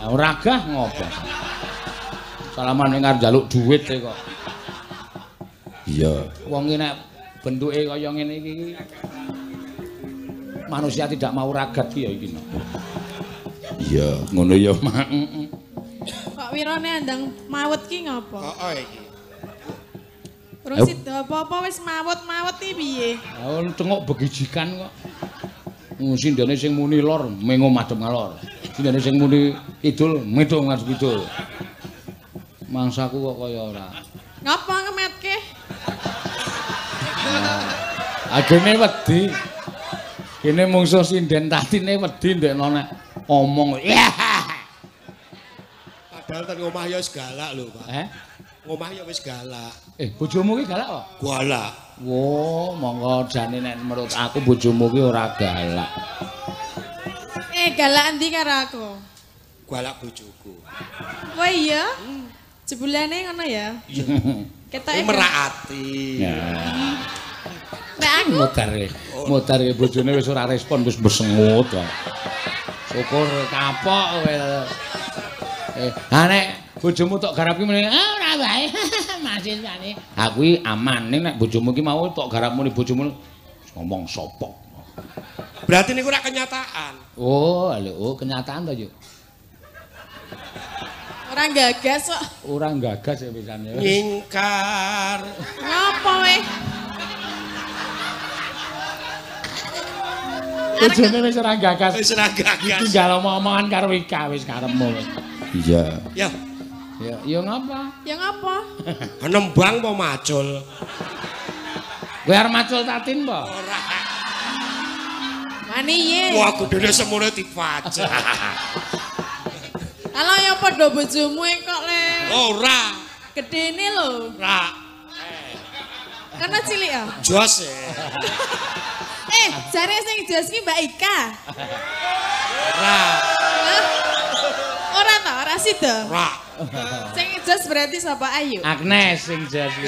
Ora gah ngopo. Salaman ning arep njaluk dhuwit e kok. Iya. Wong iki nek bentuke kaya ngene iki manusia tidak mau ragat ki ya iki. Iya, ngono ya, Mak. Kok wirane andang mawet ki ngopo? Heeh iki. Urung sida apa-apa wis mawet-mawet iki piye? Ha cenguk begijikan kok. Sindene sing muni lor mengo madhep ngalor. Sindene sing muni kidul metu ngadep kidul. Mangsaku kok kaya ora. Ngapa ngemetke? Agene wedi. Kene mungsuh sinden tatine wedi ndekno nek omong. Padahal ten omah ya wis galak lho, Pak. Eh? Omah ya wis galak. Bojomu ki galak apa? Galak. Wo, monggo jane nek menurut aku bojomu ki ora galak. Galak endi karo aku? Galak bojoku. Oh iya? Jebulane ngono ya? Iya. Ketoke merak ati. Ya. Nek aku modar bojone wis ora respon wis besengut. Syukur kapok kowe. Ha nek bojomu tok garap ki muni ora wae. Masih jane. Ha kuwi aman ning nek bojomu ki mau tok garap muni bojomu ngomong sopok. Berarti niku ora kenyataan. Oh, lho, kenyataan to, Yuk. Ora gagas kok. Ora gagas ya pisane. Nyingkar. Ngopo weh? Bojone wis ora gagas. Wis ora gagas. Tinggal omong-omongan karo Ika wis karepmu. Iya. Ya. Ya, ya ngapa? Ya ngapa? Nembang apa macul? Kowe arep macul Tatin apa? Ora. Wani ye. Wah, gedene semono dipajak. Kalau ya padha bojomu kok le. Ora. Gedene lho. Ora. Karena cilik ya? Jos. Jare sing jos ki Mbak Ika. Ora. Ora ta, ora sida. Ora. Sing jos berarti sapa Ayu? Agnes sing jos ki.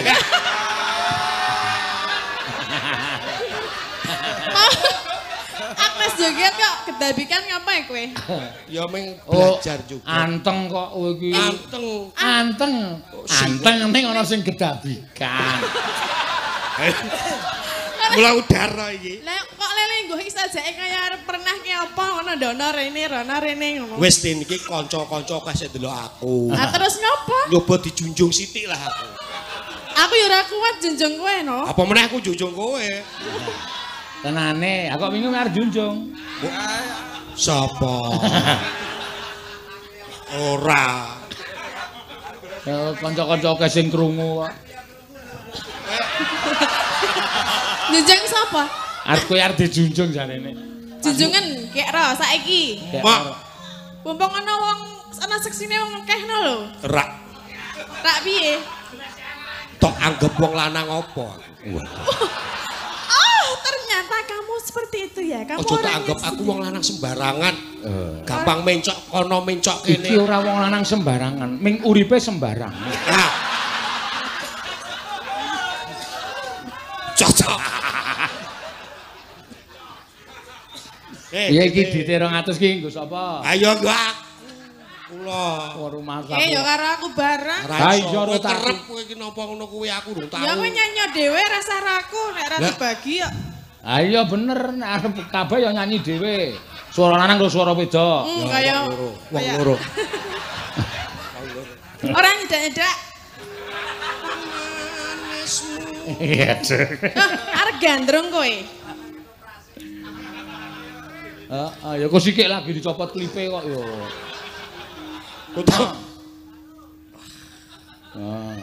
Agnes joget kok kedabikan ngapa ya kowe? Ya meng belajar juga. Anteng kok kowe iki. Anteng. Anteng. Anteng ning ana sing gedabikan. Mula udara iki. Lah kok lele nggo iki sajake kaya arep pernah ki apa ngono ndono rene rono rene ngono. Wis tin iki kanca-kanca kasih delok aku. Lah terus ngopo? Nyoba dijunjung sithik lah aku. Aku ya ora kuat junjung kowe no. Apa meneh aku junjung kowe? Tenane, aku wingi arep junjung. Sapa? Ora. Kanca-kanca akeh sing krungu kok. Junjung sapa? Arep kowe arep dijunjung jarene. Junjungan kek ro saiki. Mak. Mumpung ana wong ana seksine wong akeh no lho. Rak. Rak piye? Tok anggap wong lanang apa aku? Oh, ternyata kamu seperti itu ya. Kamu ojo tak anggap aku wong lanang sembarangan. Gampang mencok kono mencok kene. Iki ora wong lanang sembarangan, ming uripe sembarangan. Nah. Cocok. Iya iki dite 200 ki nggo sapa? Ayo nggo aku. Kula. Rumah ya karo aku bareng. Ha iya ora kerep kowe iki napa ngono kuwi aku urung tau. Ya kowe nyanyi dhewe rasah raku nek ora dibagi kok. Ha iya bener nek arep kabeh ya nyanyi dhewe. Suara lanang karo suara wedok. Kaya wong loro. Ora nyedak-nyedak. Iya. Arep gandrung kowe. Heeh, ya kok sikik lagi dicopot klipe kok ya. Kutu. Ah.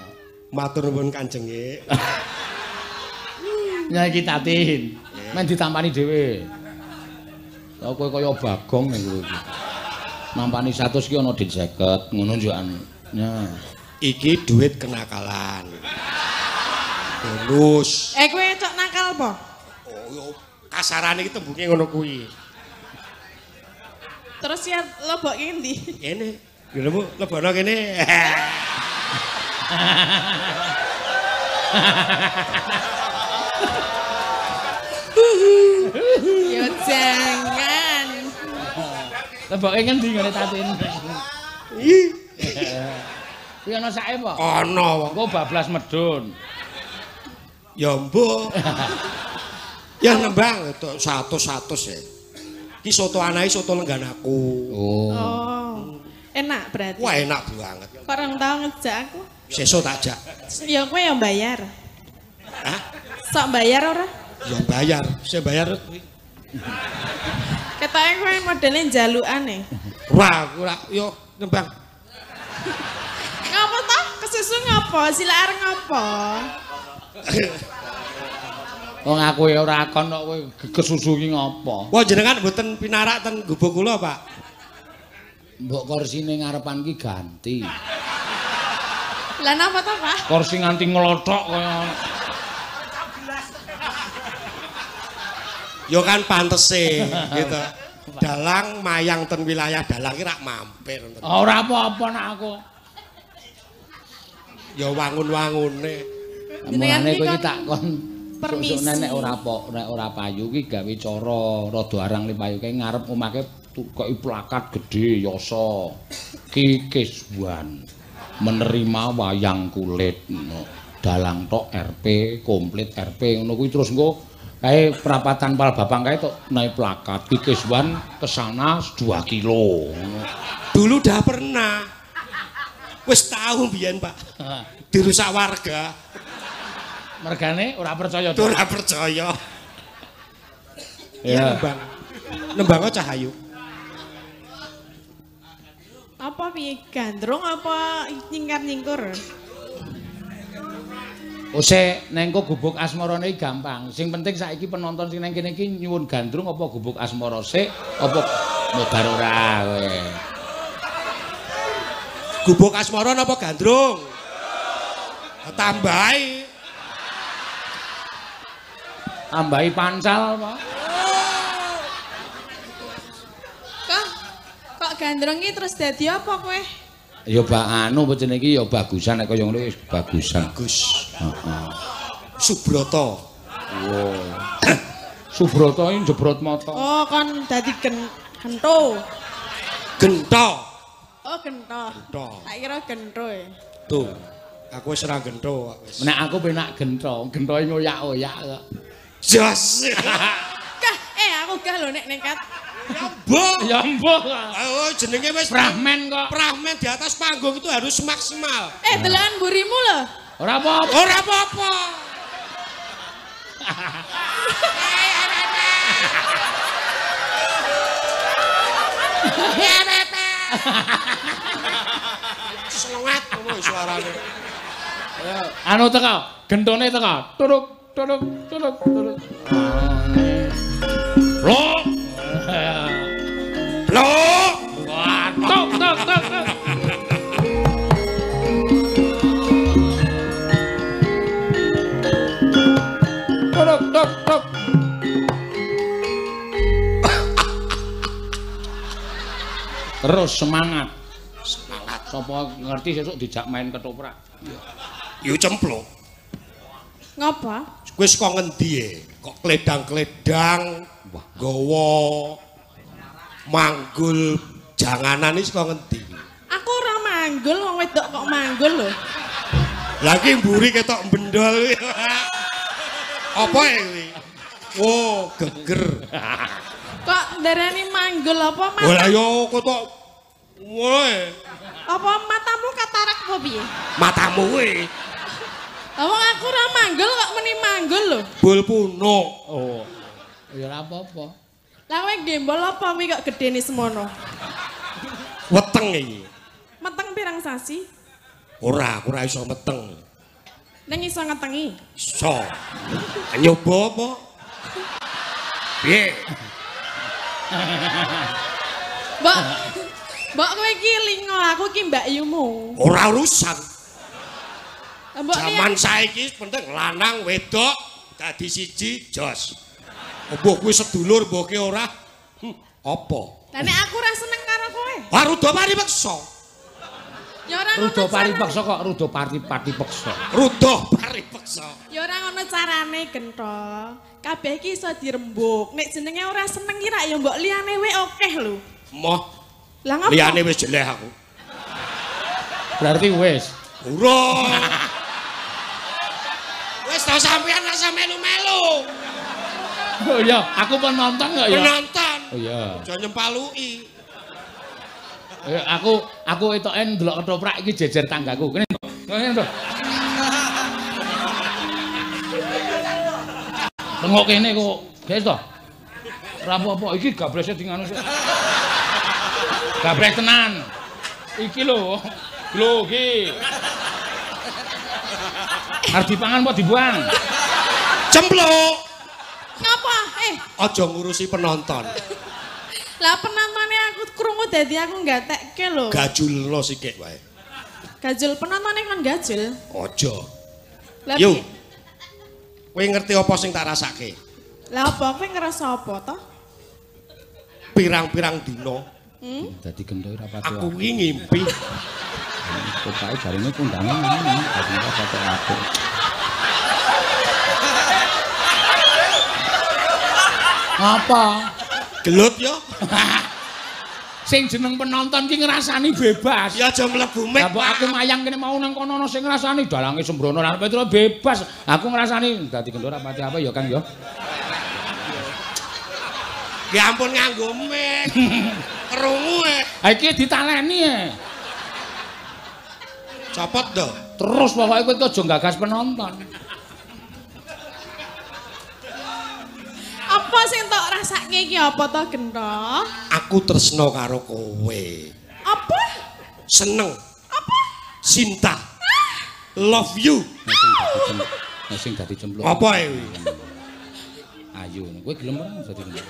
Matur nuwun Kanjeng nggih. Ya iki Tatin. Men ditampani dhewe. Lah kowe kaya Bagong ning kowe iki. Nampani 100 ki ana dit 50 ngono njukan. Ya. Iki duit kenakalan. Bonus. Kowe cok nakal apa? Oh, yo kasarane iki tembunge ngono kuwi. Terus ya lebokke endi? Kene. Lho Bu, lebono kene. Yo jangan. Lebokke ngendi ngene Tatin? Ih. Kuwi ana sake apa? Ana. Engko bablas medun. Ya mbuh. Ya nembang 100-100 ya. Ki soto anake soto lenggan aku. Oh. Oh. Enak berarti. Wah, enak banget. Kok rong tau ngejak aku? Sesuk tak jak. Ya kowe ya bayar. Hah? Sok bayar ora? Ya bayar. Sing bayar kuwi. Ketoke kowe modele njalukane. Ora, aku ora yo nembang. Ngapa toh? Kesusu ngapa? Sila arep ngapa? Wong aku ya ora kon kok kowe kesusu ki ngapa? Wah, jenengan mboten pinarak ten gubuk kula, Pak. Mbok korsine ngarepan ki ganti. Lah napa to, Pak? Kursi nganti nglothok kaya Ya kan pantese gitu. Dalang mayang ten wilayah dalang ki rak mampir. Ora apa-apa nek aku. Ya wangun-wangune. Mulane kowe iki tak kon permisi nek ora nek ora payu ki gawe cara rada arang le payu kae ngarep omahke tukoki plakat gedhe yasa Ki Kiswan menerima wayang kulit no. Dalang tok RP komplit RP ngono kuwi terus engko kae perapatan Palbapang kae tok naik plakat Ki Kiswan kesana 2 kilo ngono. Dulu dah pernah. Wis tau biyen, Pak. Dirusak warga. Mergane ora percaya. Ora percaya. Ya, nembang. Nembang Cahayu. Apa piye gandrung apa nyingkar-nyingkur? Ose nengko gubuk asmarane gampang. Sing penting saiki penonton sing nang kene iki nyuwun gandrung apa gubuk asmara sik apa modar ora kowe. Gubuk asmara napa gandrung? Tambahi. Tambahi pancal apa? Kok gandrung iki terus dadi apa kowe? Ya bak anu apa jenenge iki ya bagusan nek kaya ngono wis bagusan. Bagus. Heeh. Subroto. Wow. Subroto iki jebrot mata. Oh, kon dadi gento. Gento. Oh, gento. Gento. Tak kira gento e. Tuh. Aku wis ora gento kok wis. Nek aku penak gento, gentoe ngoyak-oyak kok. Jos. Kah, aku gah lho nek nekat. Ya mbuh. Ya mbuh. Oh, jenenge wis Prahmen kok. Prahmen di atas panggung itu harus maksimal. Delokan mburimu lho. Ora apa-apa. Ora apa-apa. Selengat ngono suarane. Anu teko, gentone teko. Turuk turuk turuk turuk. Lho. Lho. Wah, tok tok tok. Turuk tok tok. Terus semangat. Semangat. Sapa ngerti sesuk dijak main ketoprak. Yo cempluk. Ngapa? Kowe saka ngendi e? Kok kledang-kledang, nggawa manggul janganan iki saka ngendi? Aku ora manggul, wong wedok kok manggul lho. Lah iki mburi ketok bendol. Apa iki? Wo, geger. Kok ndarani manggul apa mata? Lah yo ketok ngono. Apa matamu katarak apa piye? Matamu kuwi. Wong aku ora manggul kok meni manggul lho. Bul punuk. Oh. Ya ora apa-apa. Lah kowe gembol apa kuwi kok gedene semono? Weteng iki. Meteng pirang sasi? Ora, aku ora iso meteng. Ning iso ngetengi? Iso. Nyoba apa? Piye? Mbok, mbok kowe iki lingo, aku iki mbakyumu. Ora urusan. Mbok jaman saiki penting lanang wedok dadi siji jos. Mbok kuwi sedulur mbok ki ora. Apa? Lah nek aku ora seneng karo kowe. Wah, ruda paripeksa. Ya ora ngono. Ruda paripeksa kok ruda parti-parti peksa. Ruda paripeksa. Ya ora ngono carane, Gento. Kabeh iki iso dirembuk. Nek jenenge ora seneng ki rak ya mbok liyane wae akeh lho. Moh. Lah ngapa? Liyane wis jeleh aku. Berarti wis. Urung. Wis tau sampean rasa melu-melu. Oh iya, aku penonton kok ya. Penonton. Oh iya. Aja nyempaluki. Aku etoke ndelok ketoprak iki jejer tanggaku. Kene. Kene to. Tengok kene kok. Guys to. Ora apa-apa iki gablese di nganu sik. Gablek tenan. Iki lho. Lho iki. Arep dipangan apa dibuang? Cempluk. Ngapa? Aja ngurusi penonton. Lah penontone aku krungu dadi aku gatekke lho. Gajulno sikik wae. Gajul penontone kon gajul. Aja. Yo. Kowe ngerti apa sing tak rasake? Lah apa kowe ngerasa apa to? Pirang-pirang dina. Dadi gento ora pati. Aku iki ngimpi. Pokoke jarine kondangan dadi ora pati apik. Apa? Gelut yo. Sing jeneng penonton ki ngrasani bebas. Ya aja mlebu mek. Lah mbok aku mayang kene mau nang kono ana sing ngrasani dalange sembrono lan Petro bebas. Aku ngrasani dadi gento ora pati apa ya Kang ya. Ya ampun nganggo mek. Krungu e. Ha iki ditaleni e. Copot do. Terus pokoke kowe aja gagas penonton. Apa sing tok rasake iki apa to Gento? Aku tresno karo kowe. Apa? Seneng. Apa? Cinta. Love you. Nek sing dadi cemplung. Apa e? Ayu, kowe gelem ora dadi cemplung?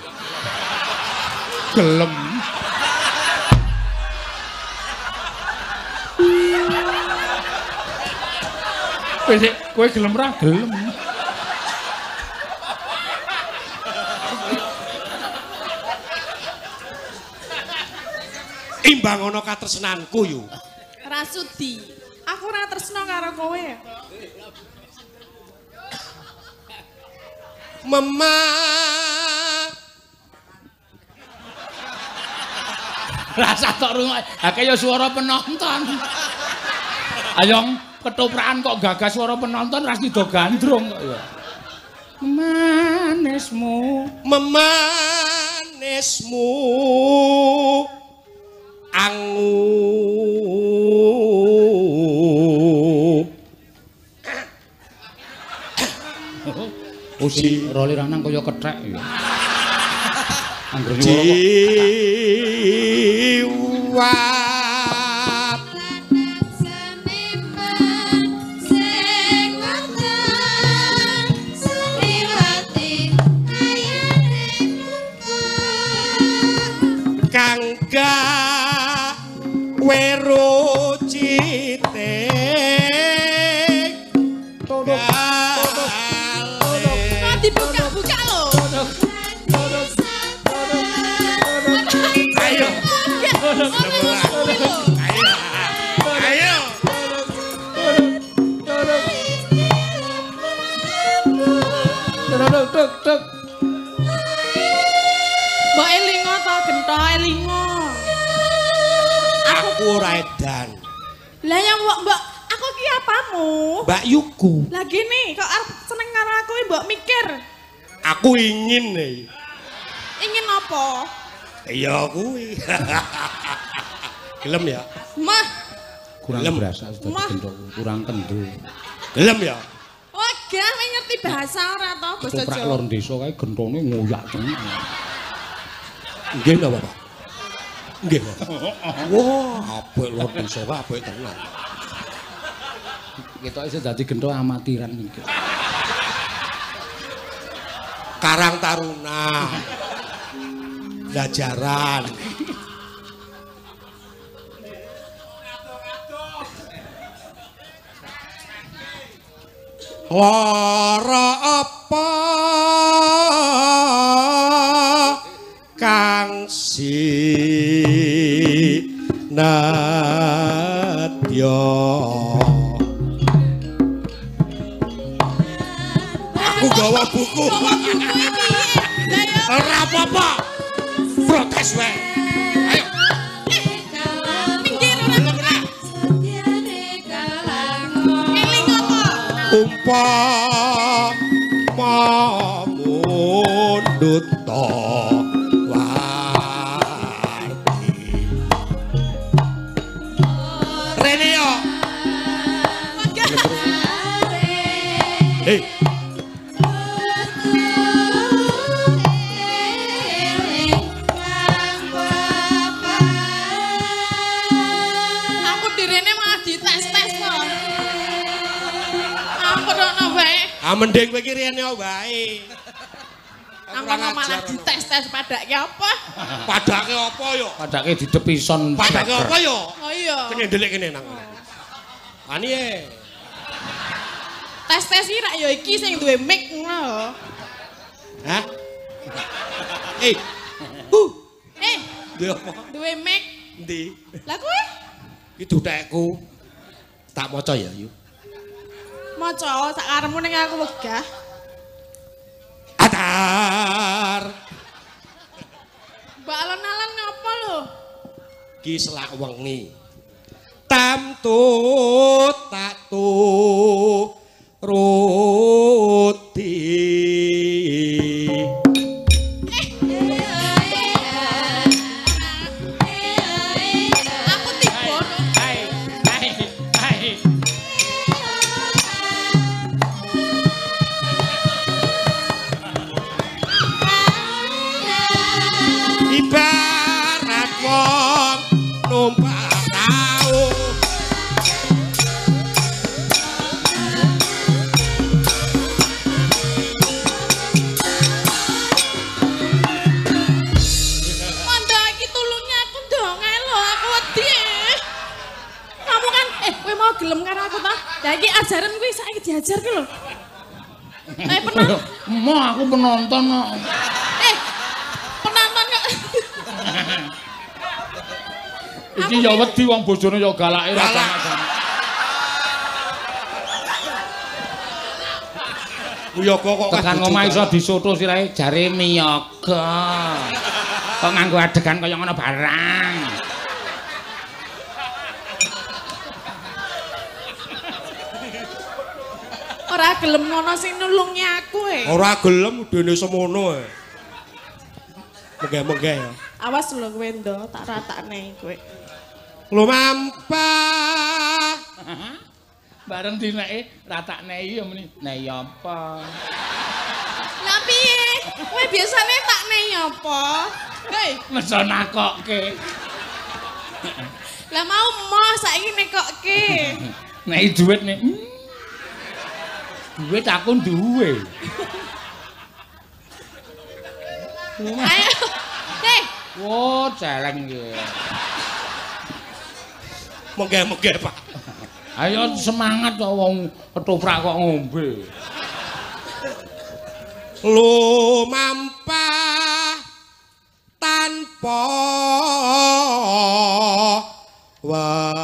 Gelem. Kowe gelem ora? Gelem. Imbang ana katresnanku yo. Ora sudi. Aku ora tresno karo kowe. Mema. Rasa tok rungok. Ha kaya suara penonton. Ayo ketoprakan kok gagas suara penonton ras sida gandrung kok ya. Manismu, memanismu. Angu. Oh sing role lanang kaya kethek ya. Angger nyuwara kok jiwa. Kangga weru cite kok dibuka-buka lho. Ayo. Ayo. Tuk tuk. Mbok elingo to Gento elingo. Aku ora edan. Lah yang mbok aku ki apamu? Mbak Yuku. Lah gini kok arep seneng karo aku mbok mikir. Aku ingin nih. Ingin apa? Iya kuwi. Gelem ya? Mah. Kurang berasa dadi gento, kurang kendel. Gelem ya? Oh, gak ngerti bahasa ora to basa Jawa. Jawa. Lor desa kae gentone ngoyak tenan. Nggih napa, Pak? Nggih, Pak. Wah, apik lor desa wae apik tenan. Ketoke sing dadi gento amatiran iki. Karang Taruna. Belajaran. Lara apa kang sinadya? Aku gawa buku. Ora apa-apa. Protes wae. Ayo. Minggir ora. Umpama mundhut ta wardi. Rene yo. Hei. Aku direne malah dites-tes kok. Ampun ono wae. Ah mending kowe iki rene wae. Aku malah dites-tes padake apa? Padake apa yo? Padake didepison. Padake apa yo? Oh iya. Kene ndelik kene nang ngene. Ani e. Tes-tes iki rak ya iki sing duwe mic ngono lho. Hah? Eh. Eh, Duwe apa? Duwe mic. Endi? Lah kowe? Iki dutekku. Tak maca ya, Yu. Maca sak karepmu ning aku wegah. Atar. Mbak alon-alon ngapa lho? Ki selak wengi. Tamtu tak tu ruti. Aku tiba lho. Hai, hai, hai. Ibarat wong numpak tau. Mondo iki tulungi aku dong ae lho, aku wedi. Kamu kan kowe mau gelem karo aku ta? Lah iki ajaran kuwi saiki diajar ki lho. Pernah Mo aku penonton kok. Penonton kok. Iki ya wedi wong bojone ya galake ra Galak. jamak-jamak. Wiyaga kok Tekan omah iso disoto sirahe jare miyaga. Kok nganggo adegan kaya ngono barang. Ora gelem ngono sing nulungi aku e. Ora gelem udene semono e. Menggeh-menggeh ya. Awas lho kowe ndo, tak ratakne kowe. Lumampah. Bareng dineke ratakne ya muni. Nei apa? Lah piye? Kowe biasane tak nei apa? Hei, Meso nakokke. Lah mau moh saiki nekokke. Nei dhuwit nek. Duit aku duwe. Ayo. Hei, Wo, celeng iki. Menggeh-menggeh, Pak. Ayo semangat kok wong ketoprak kok ngombe. Lumampah tanpa wala.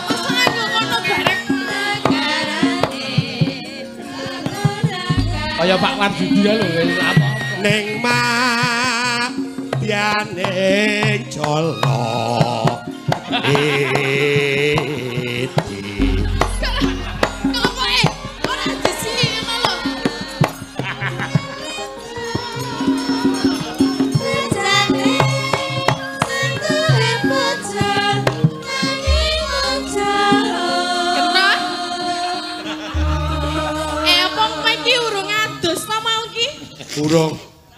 Masa aku ngono bareng. Kaya Pak Warjudi ya lho wis apa-apa. Ning madyaning jala iti. Kok eh ora disini ngono lho. Kena. Apa kowe iki urung adus ta mau iki? Urung.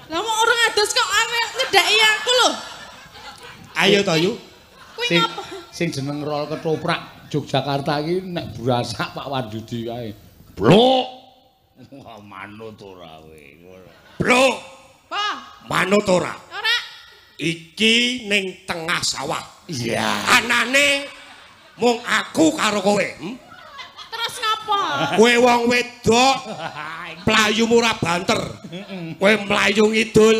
Lah mau urung adus kok arep nyedhaki aku lho. Ayo to, Yu. Kuwi Sing ngapa? sing jeneng rol ketoprak Yogyakarta iki nek burasak Pak Warjudi kae. Blok. Wah, manut ora kowe. Blok, Apa? manut ora. Ora. Iki ning tengah sawah. Iya. Anane mung aku karo kowe. Terus ngapa? Kowe wong wedok mlayu ora banter. Kowe mlayu ngidul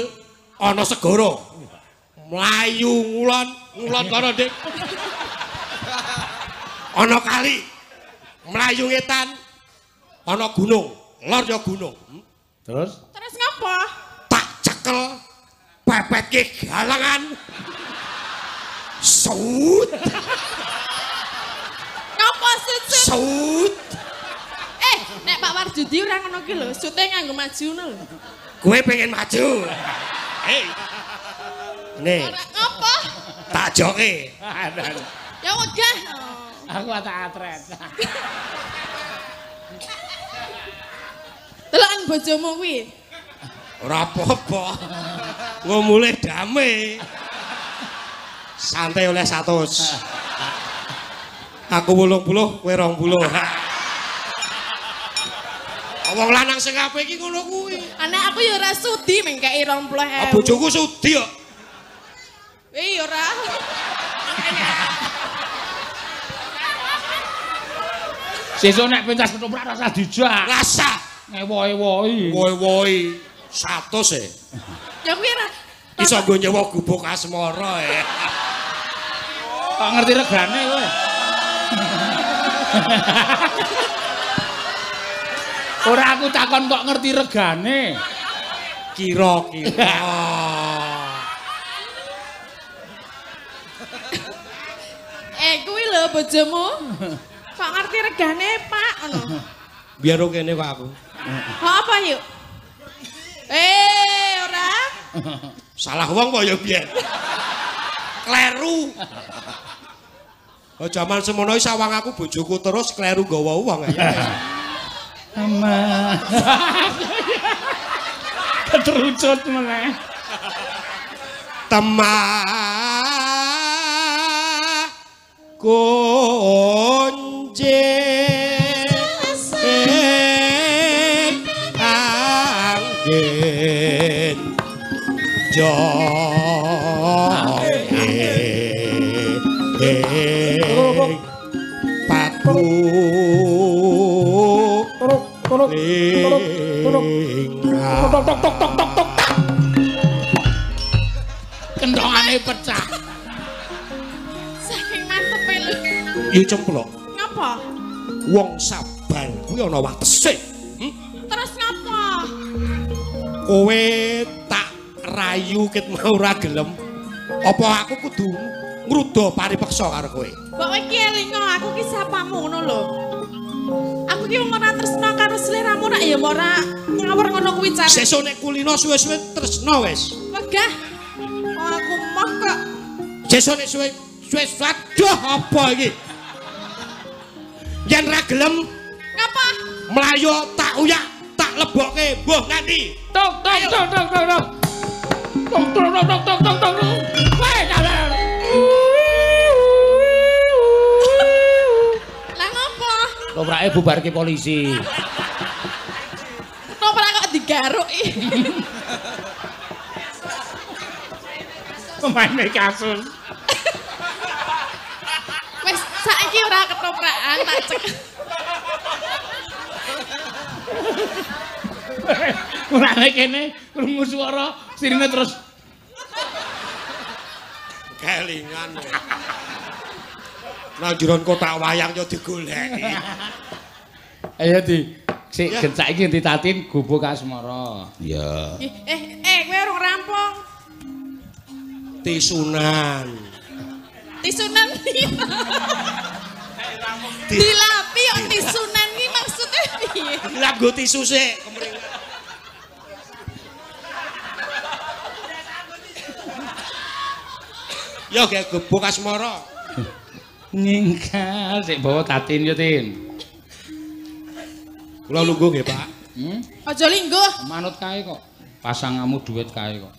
ana segara. Mlayu ngulon, ngulon kono, Dik. Ana kali. Mlayu ngetan ana gunung. lor ya gunung. Terus? Terus ngapa? Tak cekel pepetke galangan. Sut. Ngapa sut? Sut. Nek Pak Warjudi ora ngono ki lho, sute nganggo maju ngono lho. Kowe pengen maju. Hei. Nih. Ora ngapa? Tak joke. Ya wegah. Aku tak atret. Deloken bojomu kuwi. Ora apa-apa. Engko mulih dame. Santai oleh 100. Aku 80, kowe 20. Wong lanang sing apik iki ngono kuwi. Anak aku ya ora sudi mengkeki 20.000. Bojoku sudi kok. Iya ora. Sesuk nek pentas ketoprak rasa dijak. Rasa ngewohi-wohi. Wohi-wohi 100 e. Ya kuwi ora. Iso nggo nyewa gubuk asmara e. Kok ngerti regane kowe? Ora aku takon kok ngerti regane. Kira-kira. Kuwi lho bojomu. Kok ngerti regane, Pak? Ngono. Biar kene kok aku. Kok apa yuk? Ora. Salah wong kok ya biyen. Kleru. Oh jaman semono sawang aku bojoku terus kleru nggawa wong ya. Ama. Keterucut meneh. Temah kunci angin jonge patu tok tok tok tok tok tok. Kendongane pecah. Saking mantepe lho. Ya cemplok. Ngapa? Wong sabar kuwi ana watese. Terus ngapa? Kowe tak rayu ket mau ora gelem. Apa aku kudu ngruda paripeksa karo kowe? Mbok kowe iki elingo aku ki sapamu ngono lho. Aku ki wong ora tresna karo sliramu rak ya ora ngawur ngono kuwi carane. Sesuk nek kulino suwe-suwe tresna wis. Wegah. Wong aku moh kok. Sesuk nek suwe-suwe aduh apa iki? Yen ra gelem ngapa? Mlayu tak uyak, tak lebokke mbuh nanti. Tok tok tok tok tok tok. Tok tok tok tok tok tok. Weh, dalah. Toprake bubarke polisi. Toprak kok digaruki. Pemaine kasus. Wis saiki ora ketoprakan tak cek. Ora kene krungu swara sirine terus kelingan. Nang jeron kotak wayang yo digoleki. Ayo di sik gen saiki ditatin gubuk asmara. Iya. Kowe urung rampung. Tisunan. Tisunan piye? Dilapi kok tisunan iki maksudnya piye? Dilap nggo tisu sik kemringan. Yo ge gubuk asmara. Nyingkal sik bawa tatin yo Tin. Kula lungguh nggih, Pak. Aja lingguh. Manut kae kok. Pasangamu duit kae kok.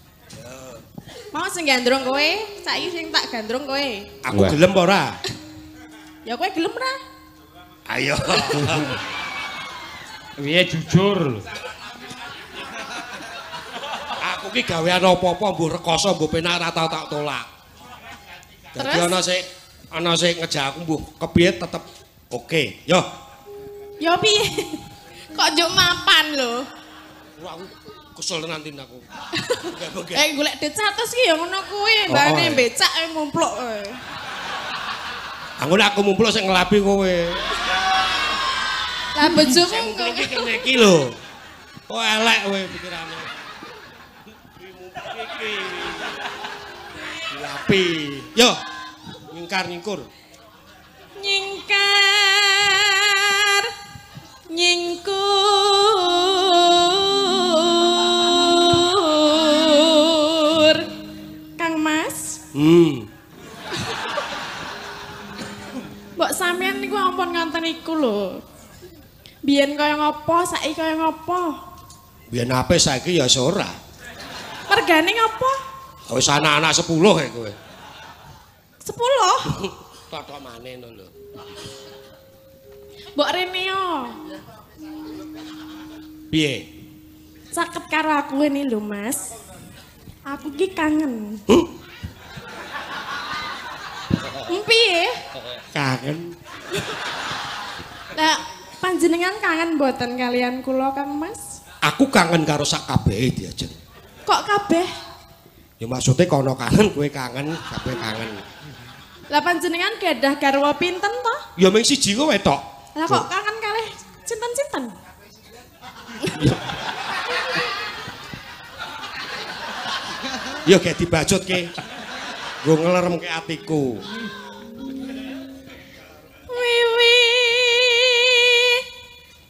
Mau sing gandrung kowe, saiki sing tak gandrung kowe. Aku gelem apa ora? Ya kowe gelem ora? Ayo. Piye jujur. Aku ki gawean apa-apa mbuh rekoso mbuh penak ora tau tak tolak. Dadi ana sing ngejak aku mbuh kepiye tetep oke. Yo. Yo piye? Kok njuk mapan lho. Wah, aku kesel tenan Tin aku. Golek duit 100 ki ya ngono kuwi, mbane becak mumpluk kowe. Aku nek aku mumpluk sing ngelapi kowe. Lah bojomu kok iki kene iki lho. Kok elek kowe pikirane. Iki. Dilapi. Yo, nyingkar nyingkur. Nyingkar nyingkur. Kang Mas. Mbok sampean niku ampun ngonten iku lho. Biyen kaya ngopo, saiki kaya ngopo? Biyen ape saiki ya ora. Mergane ngopo? Wis anak-anak 10 kae kowe. 10? Tok-tok maneh ngono lho. Mbok rene yo. Piye? Caket karo aku ngene lho, Mas. Aku ki kangen. Huh? Piye? Kangen. Lah panjenengan kangen mboten kalian kula, Kang Mas? Aku kangen karo sak kabehe diajeng. Kok kabeh? Ya maksudnya kono kangen, kowe kangen, kabeh kangen. Lah panjenengan gadah garwa pinten to? Ya mung siji kowe tok. Lah kok kangen kalih sinten-sinten? Ya gek dibacutke. Nggo ngleremke atiku. Wiwi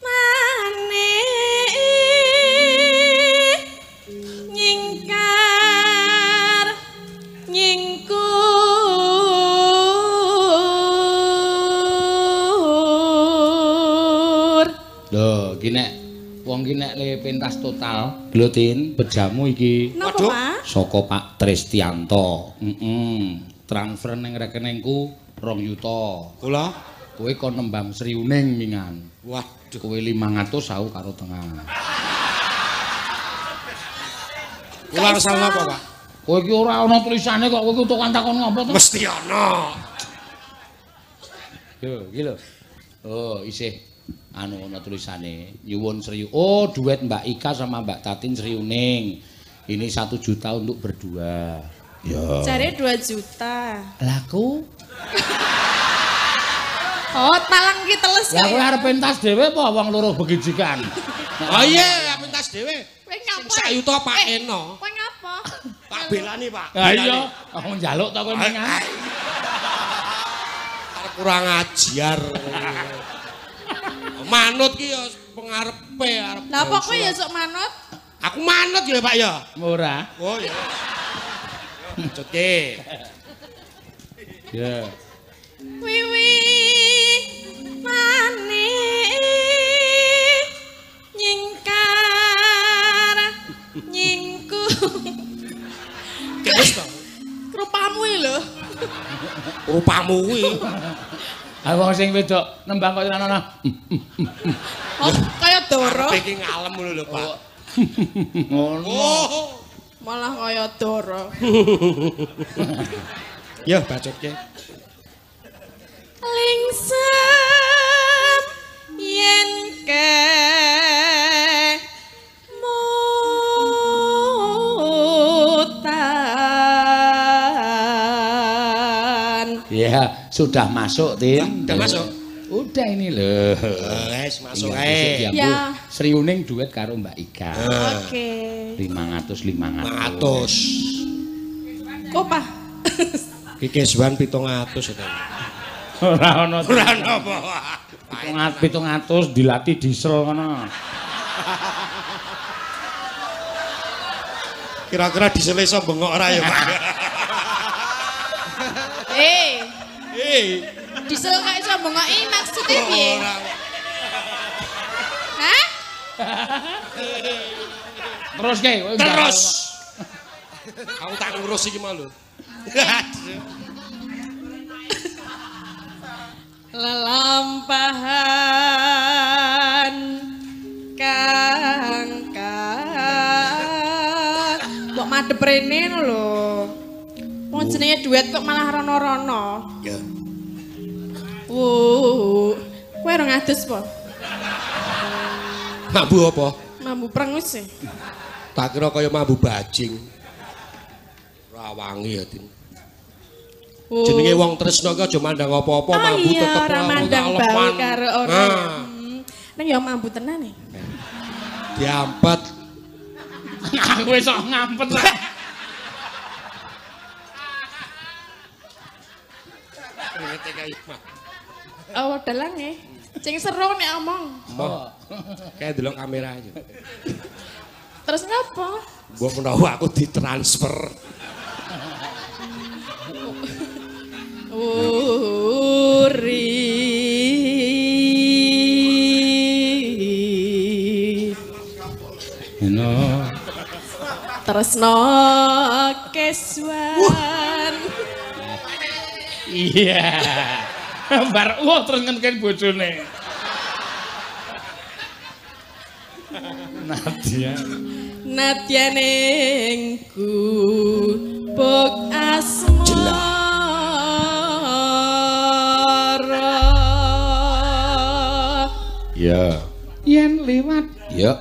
mane nyingkar nyingkur. Lho, iki nek wong iki nek le pentas total, glotin bejamu iki. Napa, Pak? Saka Pak Tristianto. Transfer ning rekeningku 2 yuta. Kula kowe kon nembang Sriuning mingan. Waduh, kowe 500 aku karo tengah. Kula kesal napa, Pak? Kowe iki ora ana tulisane kok kowe iki tukang takon ngopo to? Mesti ana. Yo, iki lho. Oh, isih anu ana tulisane nyuwun Sri. Oh, duet Mbak Ika sama Mbak Tatin Sriuning. Ini 1 juta untuk berdua. Ya. Jare 2 juta. Lah ku. Oh, talang ki teles. Lah kowe arep pentas dhewe apa wong loro begijikan? Oh iya, pentas dhewe. Kowe ngapa? Sing sak yuta Pak Eno. Kowe ngapa? Tak belani, Pak. Ha iya, aku njaluk ta kowe mengan. Arep kurang ajar. Manut ki ya pengarepe arep. Lah apa kowe ya sok manut? Aku manut ya, Pak ya. Ora. Oh iya. Cutke. Ya. Wiwi mane nyingkar nyingku. Terus to. Rupamu iki lho. Rupamu kuwi. Ha wong sing wedok nembang kok ana. Oh, kaya doro. Iki ngalem ngono lho, Pak. Ngono. Malah kaya doro. Ya bacotke. Lingsem yen ke mutan. Ya, sudah masuk, Tin. Sudah masuk. Udah ini loh. Wes masuk ae. Ya. Sriuning duet karo Mbak Ika. Oke. 500 500. Kok, Pak? Iki kesuwan 700 itu. Ora ono. Ora ono apa. 700 dilatih diesel ngono. Kira-kira diesel iso bengok ora ya, Pak? Diesel kok iso bengoki maksudnya piye? Hah? Terus ke? Terus. Aku tak ngurus iki mau lho. Lelampahan kang kang mbok madhep rene lho. Wong jenenge duet kok malah rono-rono. Ya. Wuh, kowe ora ngadus po? Mambu apa? Mambu prengus sih. Tak kira kaya mambu bajing. Ora wangi ya, Tin. Jenenge wong tresna ki aja mandang apa-apa, mambu tetep ora mandang bau karo ora. Ning ya mambu tenan e. Diampet. Aku wis sok ngampet. Oh, dalang e. Sing seru nek omong. Oh. Kayak delok kamera aja. Terus ngapa? Mbok menawa aku ditransfer. Uri. No. Tresno Keswan. Iya. Bar wah terus ngenken bojone. Nadia. Nadya ning gubuk asmara. Ya. Yen liwat. Ya.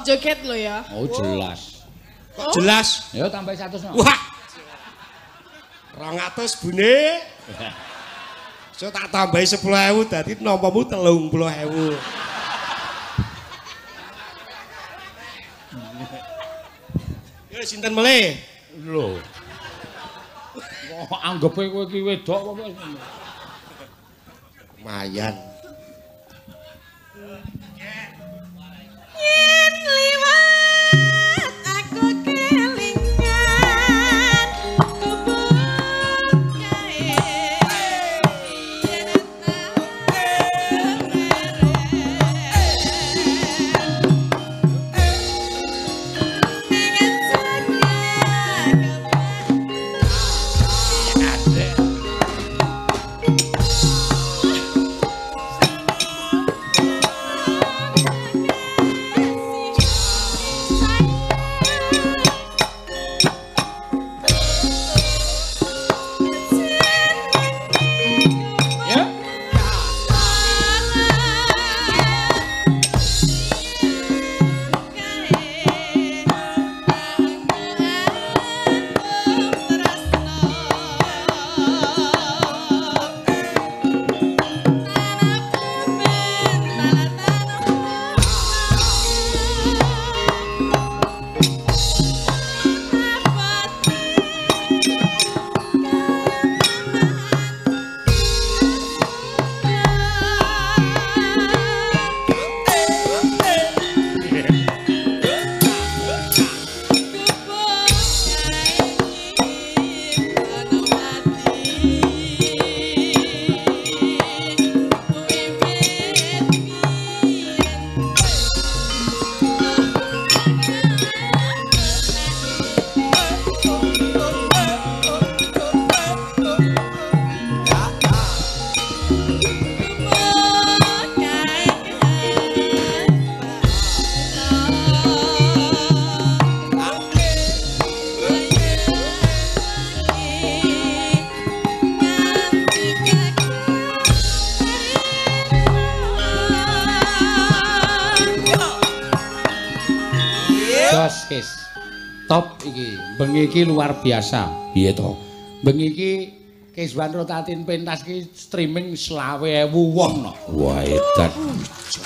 Joget lo ya. Oh jelas. Kok jelas? Ya tambah 100 no. Wah. 200 bune. So tak tambahi 10.000 dadi nampamu 30.000. Yo sinten melih? Lho. Kok anggepe kowe iki wedok apa? Lumayan. Yen liwat aku kelingan gubuk kae yen Ya. Jos kes. Top iki. Bengi iki luar biasa. Piye to? Bengi iki Keswan Rotatin pentas iki streaming 25.000 wong no. Wah, edan.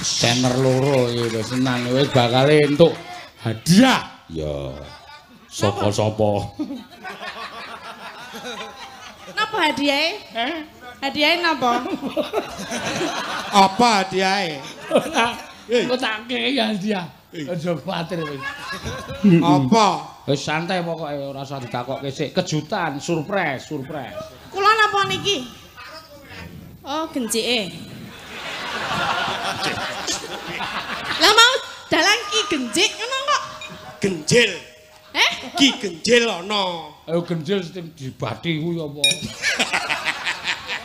Channel loro iki wis senang wis bakal entuk hadiah. Ya. Sapa-sapa. Napa hadiahe? Eh? Hadiahe napa? Apa hadiahe? Ora. Engko tak kei hadiah. Aja kuwatir wis. Apa? Wis santai pokoke ora usah ditakokke sik. Kejutan, surprise, surprise. Kula napa niki? Oh, gencike. Lah mau dalang ki gencik ngono kok. Genjil. Eh? Ki genjil ana. Ayo genjil sing dibati kuwi apa?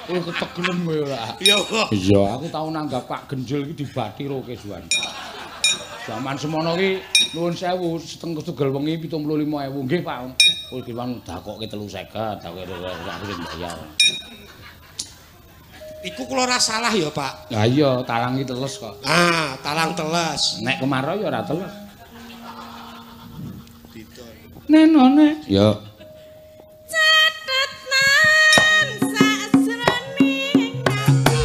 Kowe ketegelen kowe ora. Iya kok. Iya, aku tau nanggap Pak Genjil iki dibati ro Keswan. Zaman semono ki nuwun sewu setengah tugel wengi 75.000 nggih Pak. Kowe ki wong dakokke 350, dakokke aku sing bayar. Iku kula ora salah ya, Pak. Lah iya, talang iki teles kok. Ah, talang teles. Nek kemarau ya ora teles. Didol. Nenone. Ya. Catetan sakjroning ati.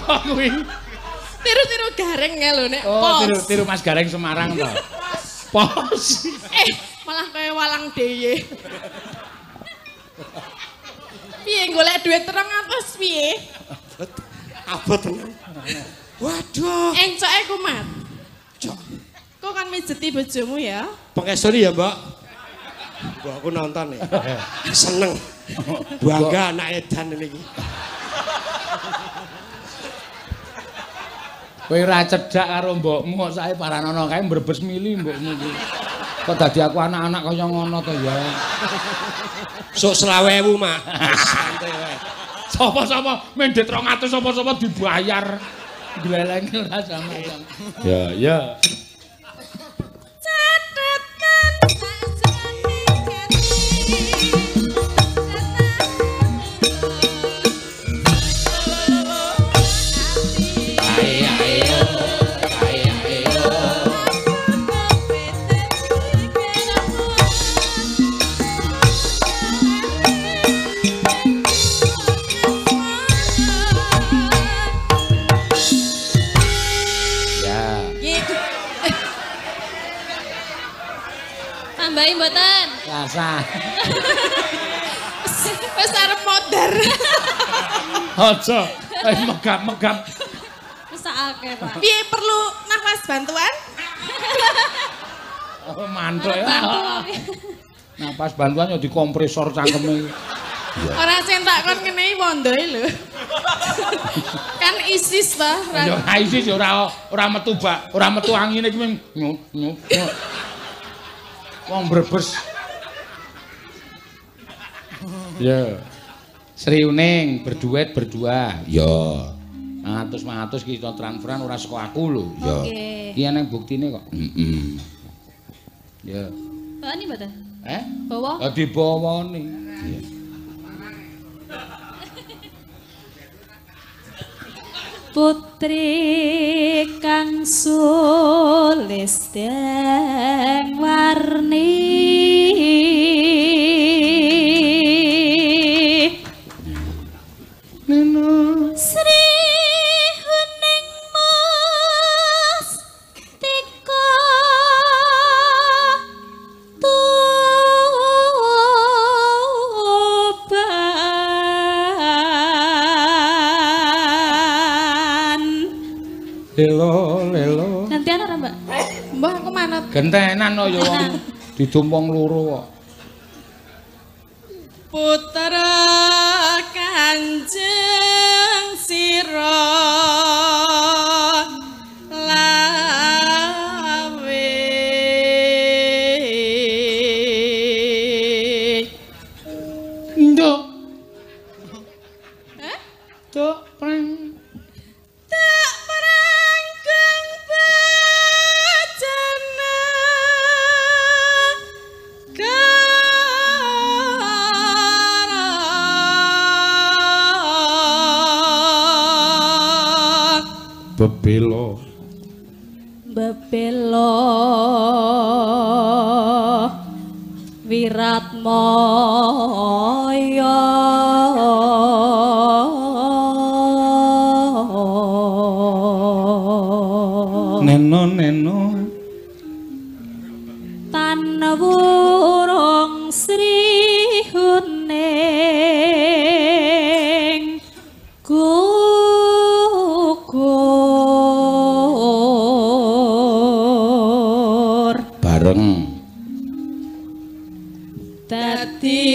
Apa kuwi? Tiru-tiru Gareng ya lho nek oh, pos. Tiru-tiru Mas Gareng Semarang to. Pos. Malah kaya walang deye. Piye golek duit 200 piye? Abot tenan. Waduh. Encoke kumat. Cok. Kok kan mijeti bojomu ya? Pengesori ya, Mbak. Mbak aku nonton ya. Seneng. Bangga anak edan ini. Kowe ora cedhak karo mbokmu kok sae paranono kae mbrebes mili mbokmu iki. Kok dadi aku anak-anak kaya ngono to ya. Sok 20.000, Mak. Santai wae. Sapa-sapa mendhet 200 sapa-sapa dibayar. Gleleng ora sama-sama. Ya, ya. Catetan sakjane gati. Tambahi mboten? Rasa. Wis arep modar. Aja, wis megap-megap. Wis akeh, Pak. Piye perlu nafas bantuan? Oh, mantuk ya. Napas bantuan ya dikompresor cangkeme. Ora sing tak kon ngenehi wondoe lho. Kan ISIS ta. Ya ora ISIS ya ora metu bak, ora metu angine iki nyut nyut. Wong Brebes. Ya. Sri Uning berduet berdua. Ya. 100-100 ki iso transferan ora saka aku lho. Ya. Iki eneng buktine kok. Heeh. Ya. Bawani mboten? Eh? Bawa? Oh, dibawani. Iya. Putri kang sulisteng warni Neno Sri Huning Mas Tika Tuban. Lelo, lelo. Gantian ora, Mbak? Mbah aku manut. Gentenan kok ya wong didum wong loro kok. Putra Kanjeng Sira Lawe. Nduk. Hah? Nduk preng. Tak perangkeng bajana kara Bebelo. Bebelo Wiratmaya. Neno neno tan wurung Sri Huning gugur bareng dadi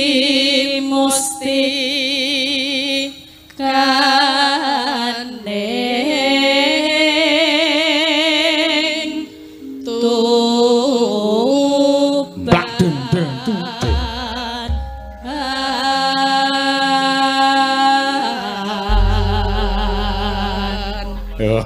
musti kaning Blak deng deng tung deng. Yo,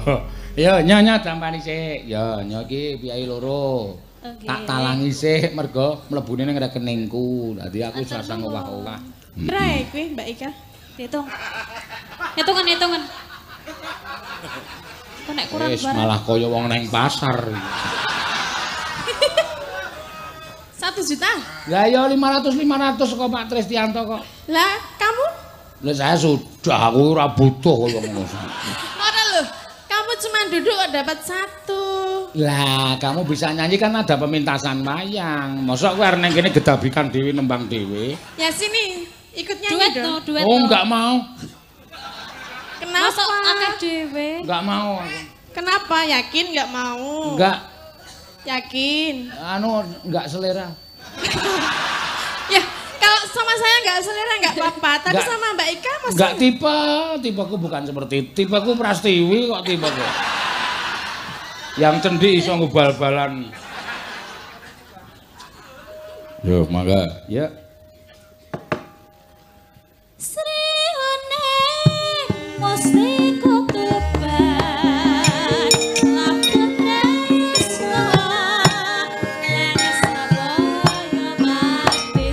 yo nyonya tampani sik. Yo, nyo iki piyai loro. Oke. Tak talangi sik mergo mlebune ning rekeningku. Dadi aku sasang owah-owah. Prae kuwi Mbak Ika? Dihitung. Hitungan, hitungan. Kok nek kurang Wis barang. malah kaya wong neng pasar. 1 juta. Lah ya 500 500 kok Pak Tristianto kok. Lah, kamu? Lah saya sudah aku ora butuh kaya ngono. Ora duduk kok dapat 1. Lah, kamu bisa nyanyi kan ada pemintasan wayang. Mosok kowe arep nang kene gedabikan dhewe nembang dhewe. Ya sini, ikut nyanyi Duet dong. no, duet. Oh, enggak mau. Kenapa? Mosok akeh dhewe. Enggak mau aku. Kenapa? Yakin enggak mau? Enggak. Yakin. Anu enggak selera. Ya, kalau sama saya enggak selera enggak apa-apa, tapi Enggak. sama Mbak Ika masa Enggak tipe, tipeku bukan seperti itu. Tipeku Prastiwi kok tipeku. Yang cendi iso ngubal-balan. Yo, mangga. Ya. Sri Huning mesti kutuban laku tresno lan sabaya mati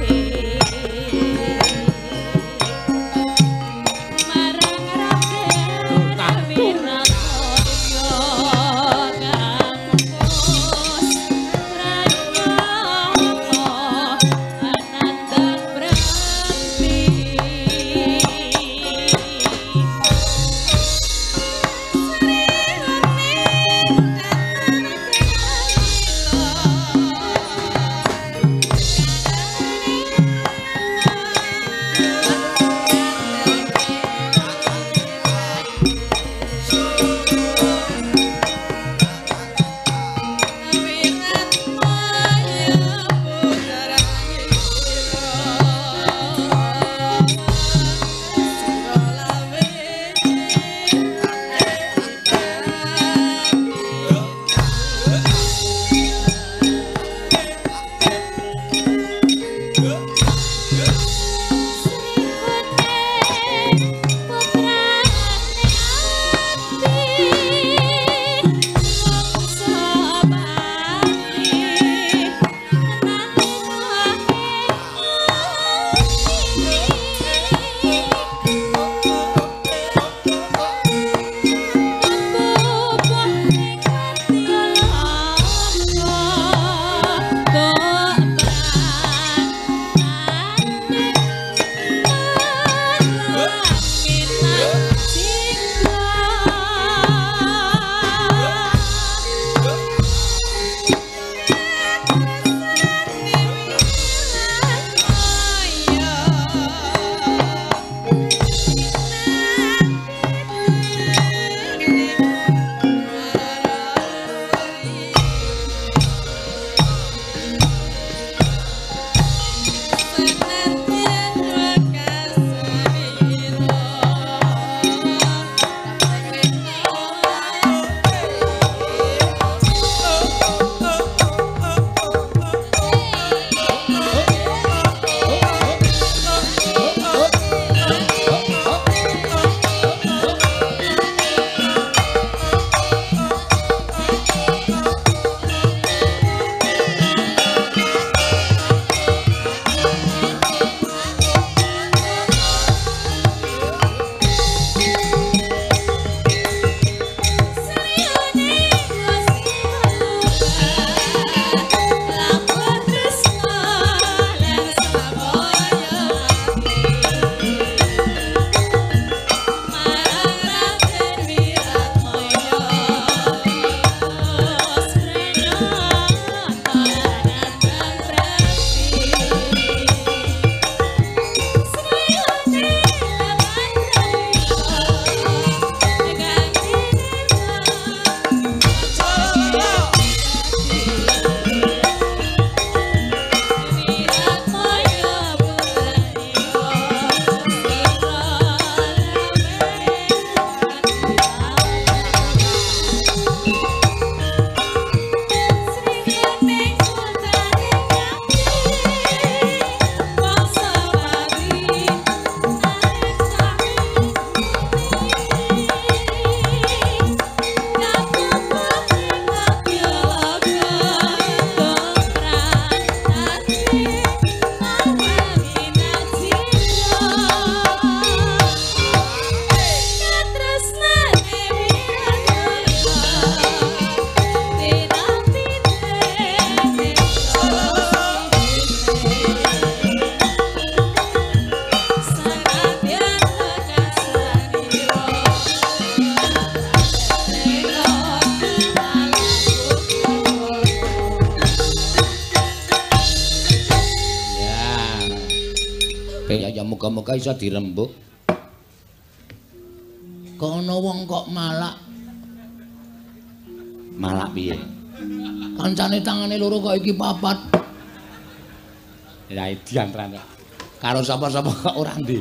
marang Raden Wiratoyo kampus Ranyana ananda Prambi. Muga-muga iso dirembug. Kok ana wong kok malak. Malak piye? Kancane tangane loro kok iki papat. Lah edian tenan. Karo sapa-sapa kok ora ndi.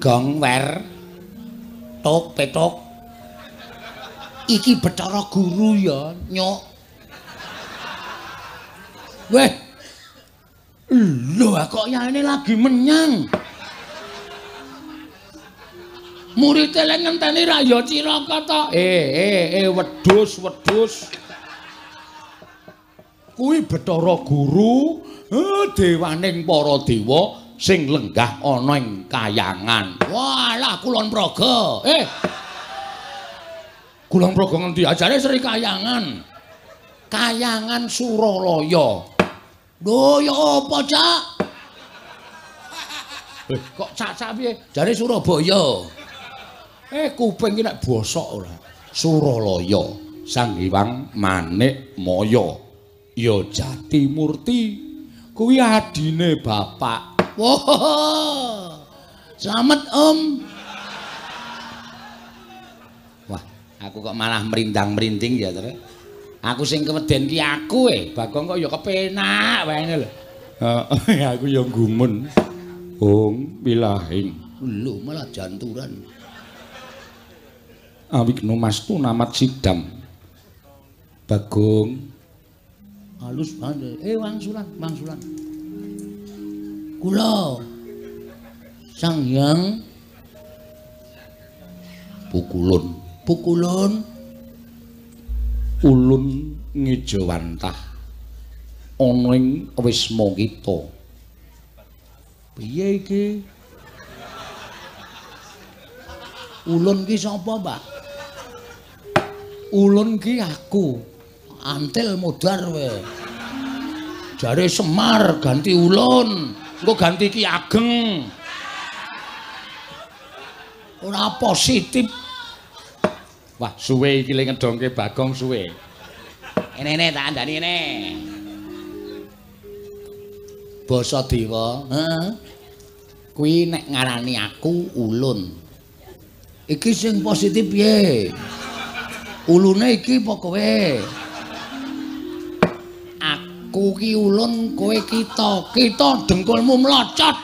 Gong wer tok petok. Iki Bathara Guru ya, nyok. Weh. Lho kok yaene lagi menyang. Murid lek ngenteni ra ya cilaka to. Wedhus, wedhus. Kuwi Bathara Guru, dewaning para dewa sing lenggah ana ing kayangan. Walah Kulon Progo. Kulon Progo ngendi? Ajare Sri Kayangan. Kayangan Suralaya. Lho ya apa, Cak? Kok cak-cak piye? Jare Surabaya. Kuping iki nek bosok ora. Suralaya, Sang Hyang Manik Maya. Ya Jati Murti. Kuwi adine bapak. Wah. Slamet, Om. Wah, aku kok malah merindang-merinding ya, Tru. Aku sing keweden ki aku Bagong kok ya kepenak wae ngene lho. Heeh, aku ya gumun. Ong wilahing. Lho malah janturan. Awigno mastu namat sidam. Bagong halus banget. Wangsulan, wangsulan. Kula Sang Hyang Pukulun, pukulun ulun ngejawantah ana ing wisma kita. Piye iki? Ulun ki sapa, Pak? Ulun ki aku. Antil modar kowe. Jare Semar ganti ulun, engko ganti Ki Ageng. Ora positif. Wah, suwe iki le ngedongke Bagong suwe. Ene-ene tak andani ene. Basa dewa, heeh. Kuwi nek ngarani aku ulun. Iki sing positif piye? Ulune iki apa kowe? Aku ki ulun, kowe kita. Kita dengkulmu mlocot.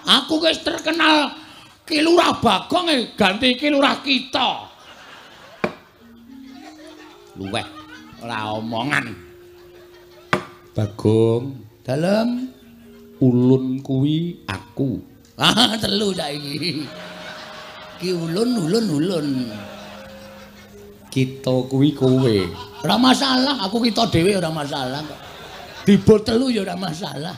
Aku wis terkenal Ki Lurah Bagong ganti Ki Lurah kita. Luweh ora omongan. Bagong, dalem ulun kuwi aku. Ah, telu saiki. Ki ulun ulun ulun. Kita kuwi kowe. Ora masalah, aku kita dhewe ora masalah kok. Dibo telu ya ora masalah.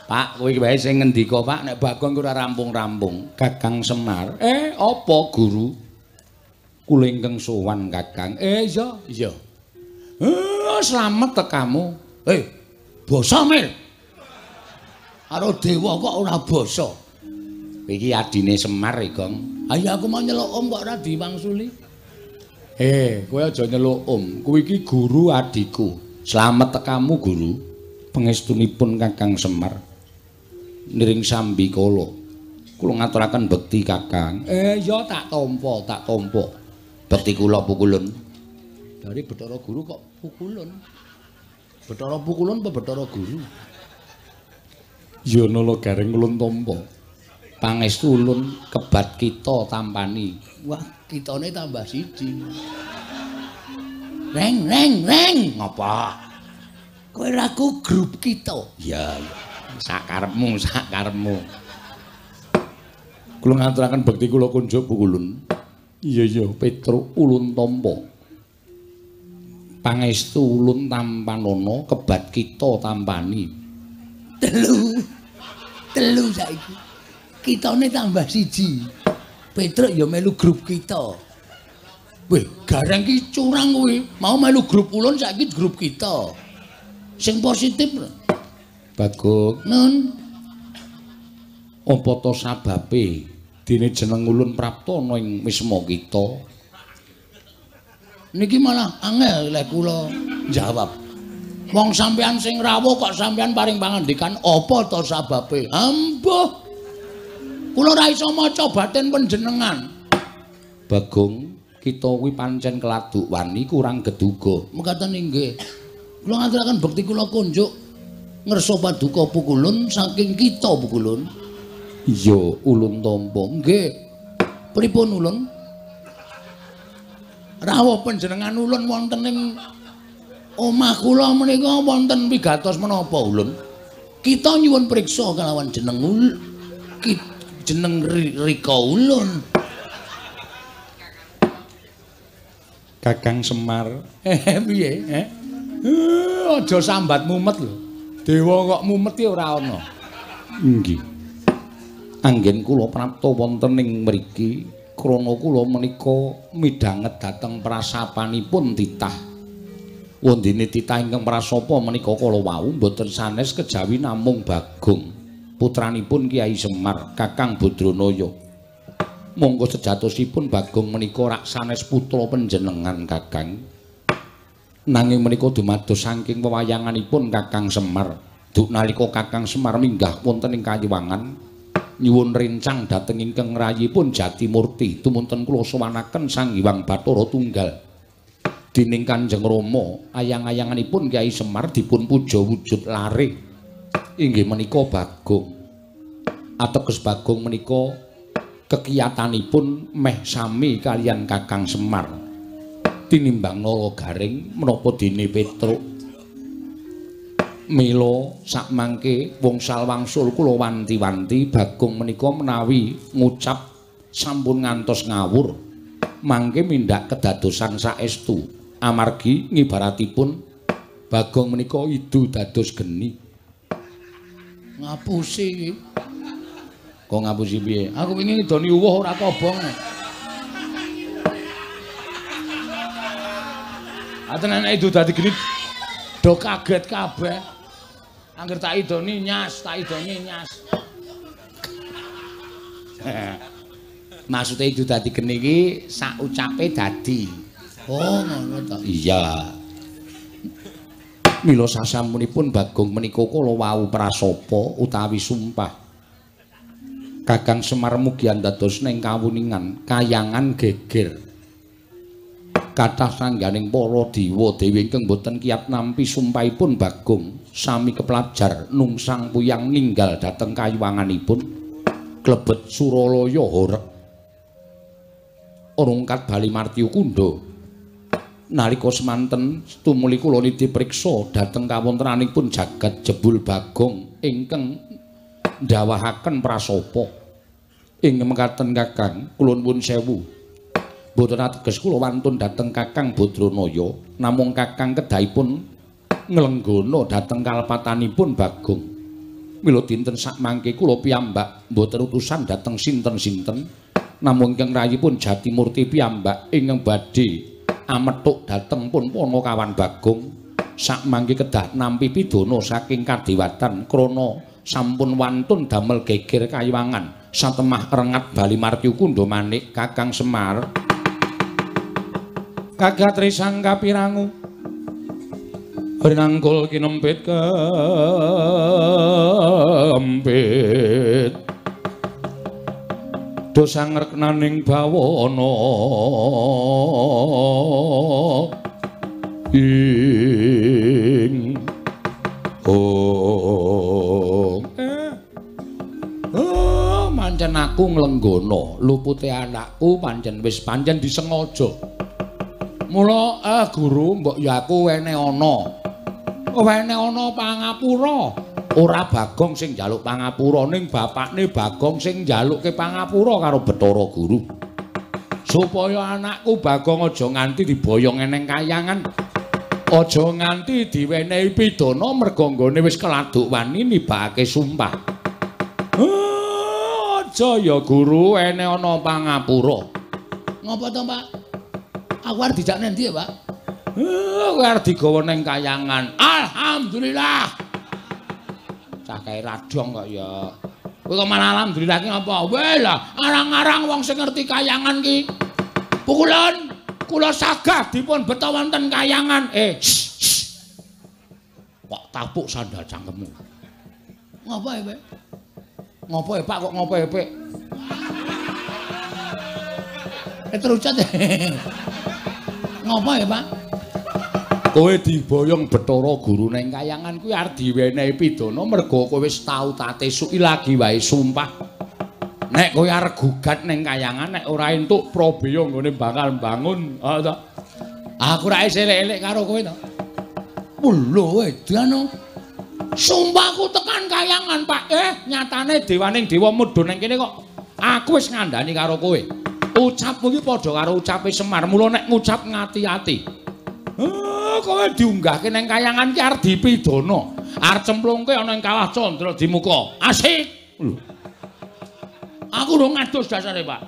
Pak, kowe iki wae sing ngendika, Pak, nek Bagong ora rampung-rampung. Kakang Semar. Apa guru? Kula ingkang sowan Kakang. Iya, iya. Slamet tekamu. Basa Mir. Karo dewa kok ora basa. Iki adine Semar, Gong. Ayo aku mau nyeluk om kok ora diwangsuli. Kowe aja nyeluk om. Kuwi iki guru adikku. Slamet tekamu, guru. Pangestunipun Kakang Semar. Niring sambi kala. Kula ngaturaken bekti Kakang. Ya tak tampa, tak tampa. Bekti kula pukulun. Dari Bathara Guru kok pukulun. Bathara pukulun apa Bathara Guru? Ya nala gareng ulun tampa. Pangestu ulun kebat kita tampani. Wah, kitane tambah siji. Reng reng reng. Ngapa? Kowe raku grup kita. Iya, iya. Sakarepmu, sakarepmu. Kula ngaturaken bekti kula kunjuk pukulun. Iya iya, Petruk ulun tampa. Pangestu ulun tampanana kebat kita tampani. Telu. Telu saiki. Kitane tambah siji. Petruk ya melu grup kita. Weh, gareng ki curang kuwi. Mau melu grup ulun saiki grup kita. Sing positif. Bagong, nun. Apa to sababe dene jeneng ulun prapta ana ing wisma kita? Niki malah angel lek kula jawab. Wong sampean sing rawuh kok sampean paring pangandikan apa to sababe? Ambuh. Kula ora iso maca batin panjenengan. Bagong, kita kuwi pancen keladuk wani kurang geduga. Mekaten inggih. Kula ngaturaken bekti kula kunjuk ngersa paduka Pukulun saking kita Pukulun. Iya, ulun tampa. Nggih. Pripun ulun? Rawuh panjenengan ulun wonten ing omah kula menika wonten pigatos menapa ulun? Kita nyuwun priksa kalawan jeneng jeneng Rika ulun. Kakang Semar. Piye? Aja sambat mumet lho. Dewa kok mumet ki ora ana. Nggih. Anggen kula prapta wonten ing mriki krana kula menika midhanget dhateng prasapanipun titah. Wondene titah ingkang prasapa menika kala wau mboten sanes kejawi namung Bagong, putranipun Kyai Semar, Kakang Badranaya. Monggo sejatosipun Bagong menika rak sanes putra panjenengan Kakang. Nanging menika dumados saking wewayanganipun Kakang Semar. Duk nalika Kakang Semar minggah wonten ing Kayiwangan nyuwun rencang dhateng ingkang rayipun Jatimurti tumunten kula sowanaken Sang Hyang Bathara Tunggal. Dening Kanjeng Rama ayang-ayanganipun Kyai Semar dipun puja wujud lare inggih menika Bagong. Ateges Bagong menika kekiyatanipun meh sami kalian Kakang Semar. Tinimbang Nala Garing menapa dene Petruk. Mila sakmangke wongsal wangsul kula wanti-wanti Bagong menika menawi ngucap sampun ngantos ngawur mangke mindak kedadosan saestu. Amargi ngibaratipun Bagong menika idu dados geni. Ngapusi iki. Kok ngapusi piye? Aku wingi ngidoni uwuh ora kobong. Aten nek idu dadi geni do kaget kabeh. Angger tak idoni nyas, tak idoni nyas. Maksude idu dadi geni iki sak ucape dadi. Oh, ngono ta. Iya. Mila sasampunipun Bagong menika kala wau prasapa utawi sumpah. Kakang Semar mugi andados ning kawuningan kayangan geger. Kathah sangganing para dewa dewi ingkang boten kiyat nampi sumpahipun Bagong sami keplajar nungsang puyang ninggal dhateng kayiwanganipun klebet Suralaya horeg. Rungkat Bali Martyu Kundha. Nalika semanten tumuli kula nitih priksa dhateng kawontenanipun jagat jebul Bagong ingkang ndawahaken prasapa. Ing mekaten Kakang, kula nuwun sewu. Mboten ateges kula wantun dhateng Kakang Badranaya, namung Kakang kedahipun nglenggana dhateng kalpatanipun Bagong. Mila dinten sakmangke kula piyambak mboten utusan dhateng sinten-sinten, namung ingkang rayipun Jatimurti piyambak ingkang badhe amethuk dhateng pun Panakawan Bagong. Sakmangke kedah nampi pidana saking kadewatan krana sampun wantun damel geger kayiwangan satemah rengat Bali Martyu Kundha manik Kakang Semar. Kagat risang kapirangu rinangkul kinempit kempit dosa ngreknaning bawana ing oh oh pancen aku nglenggana lupute anakku pancen wis pancen disengaja. Mula guru mbok ya aku wene ana pangapura. Ora Bagong sing njaluk pangapura ning bapakne Bagong sing njalukke pangapura karo Bathara Guru. Supaya anakku Bagong aja nganti diboyong eneng kayangan. Aja nganti diwenehi pidana merga nggone wis keladuk wani nibakake sumpah. Aja ya guru ene ana pangapura. Ngopo to, Pak? Aku arep dijak nendi ya, Pak? Kowe arep digawa ning kayangan. Alhamdulillah. Cah kae radong kok ya. Kowe kok malah alhamdulillah ki ngapa? Weh lah, arang-arang wong sing ngerti kayangan ki. Pukulun, kula sagah dipun beta wonten kayangan. Kok tapuk sandal cangkemmu. Ngopo e, Pak? Ngopo e, Pak, kok ngopo e, Pak? Terucat. Ngopo e, Pak? Kowe diboyong Bathara Guru ning kayangan kuwi arep diwenehi pidana mergo kowe wis tau tate suki lagi wae sumpah. Nek kowe arep gugat ning kayangan nek ora entuk prabeya nggone bakal mbangun, ha to. Aku ra isih elek-elek karo kowe to. Lho edan. Sumpahku tekan kayangan, Pak. Nyatane dewaning dewa mudhun ning kene kok aku wis ngandani karo kowe. Ucapmu iki padha karo ucape Semar. Mula nek ngucap ngati-ati. Kowe diunggahke ning kayangan ki arep dipidana. Arep cemplungke ana ing kawah Candra Dimuka. Asik. Lho. Aku urung ngadus dasare, Pak.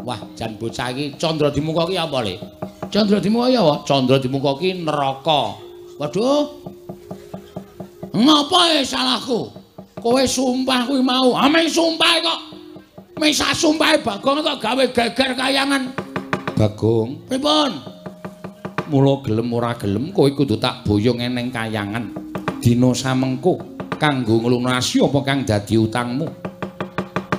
Wah, jan bocah iki Candra Dimuka ki apa, Le? Candra Dimuka ya apa? Candra Dimuka ki neraka. Waduh. Ngapa salahku? Kowe sumpah kuwi mau. Ah, meng sumpah kok. Meng sak sumpahe Bagong kok gawe geger kayangan. Bagong, pripun? Mula gelem ora gelem kowe kudu tak boyong eneng kayangan. Dina samengko kanggo nglunasi apa kang dadi utangmu.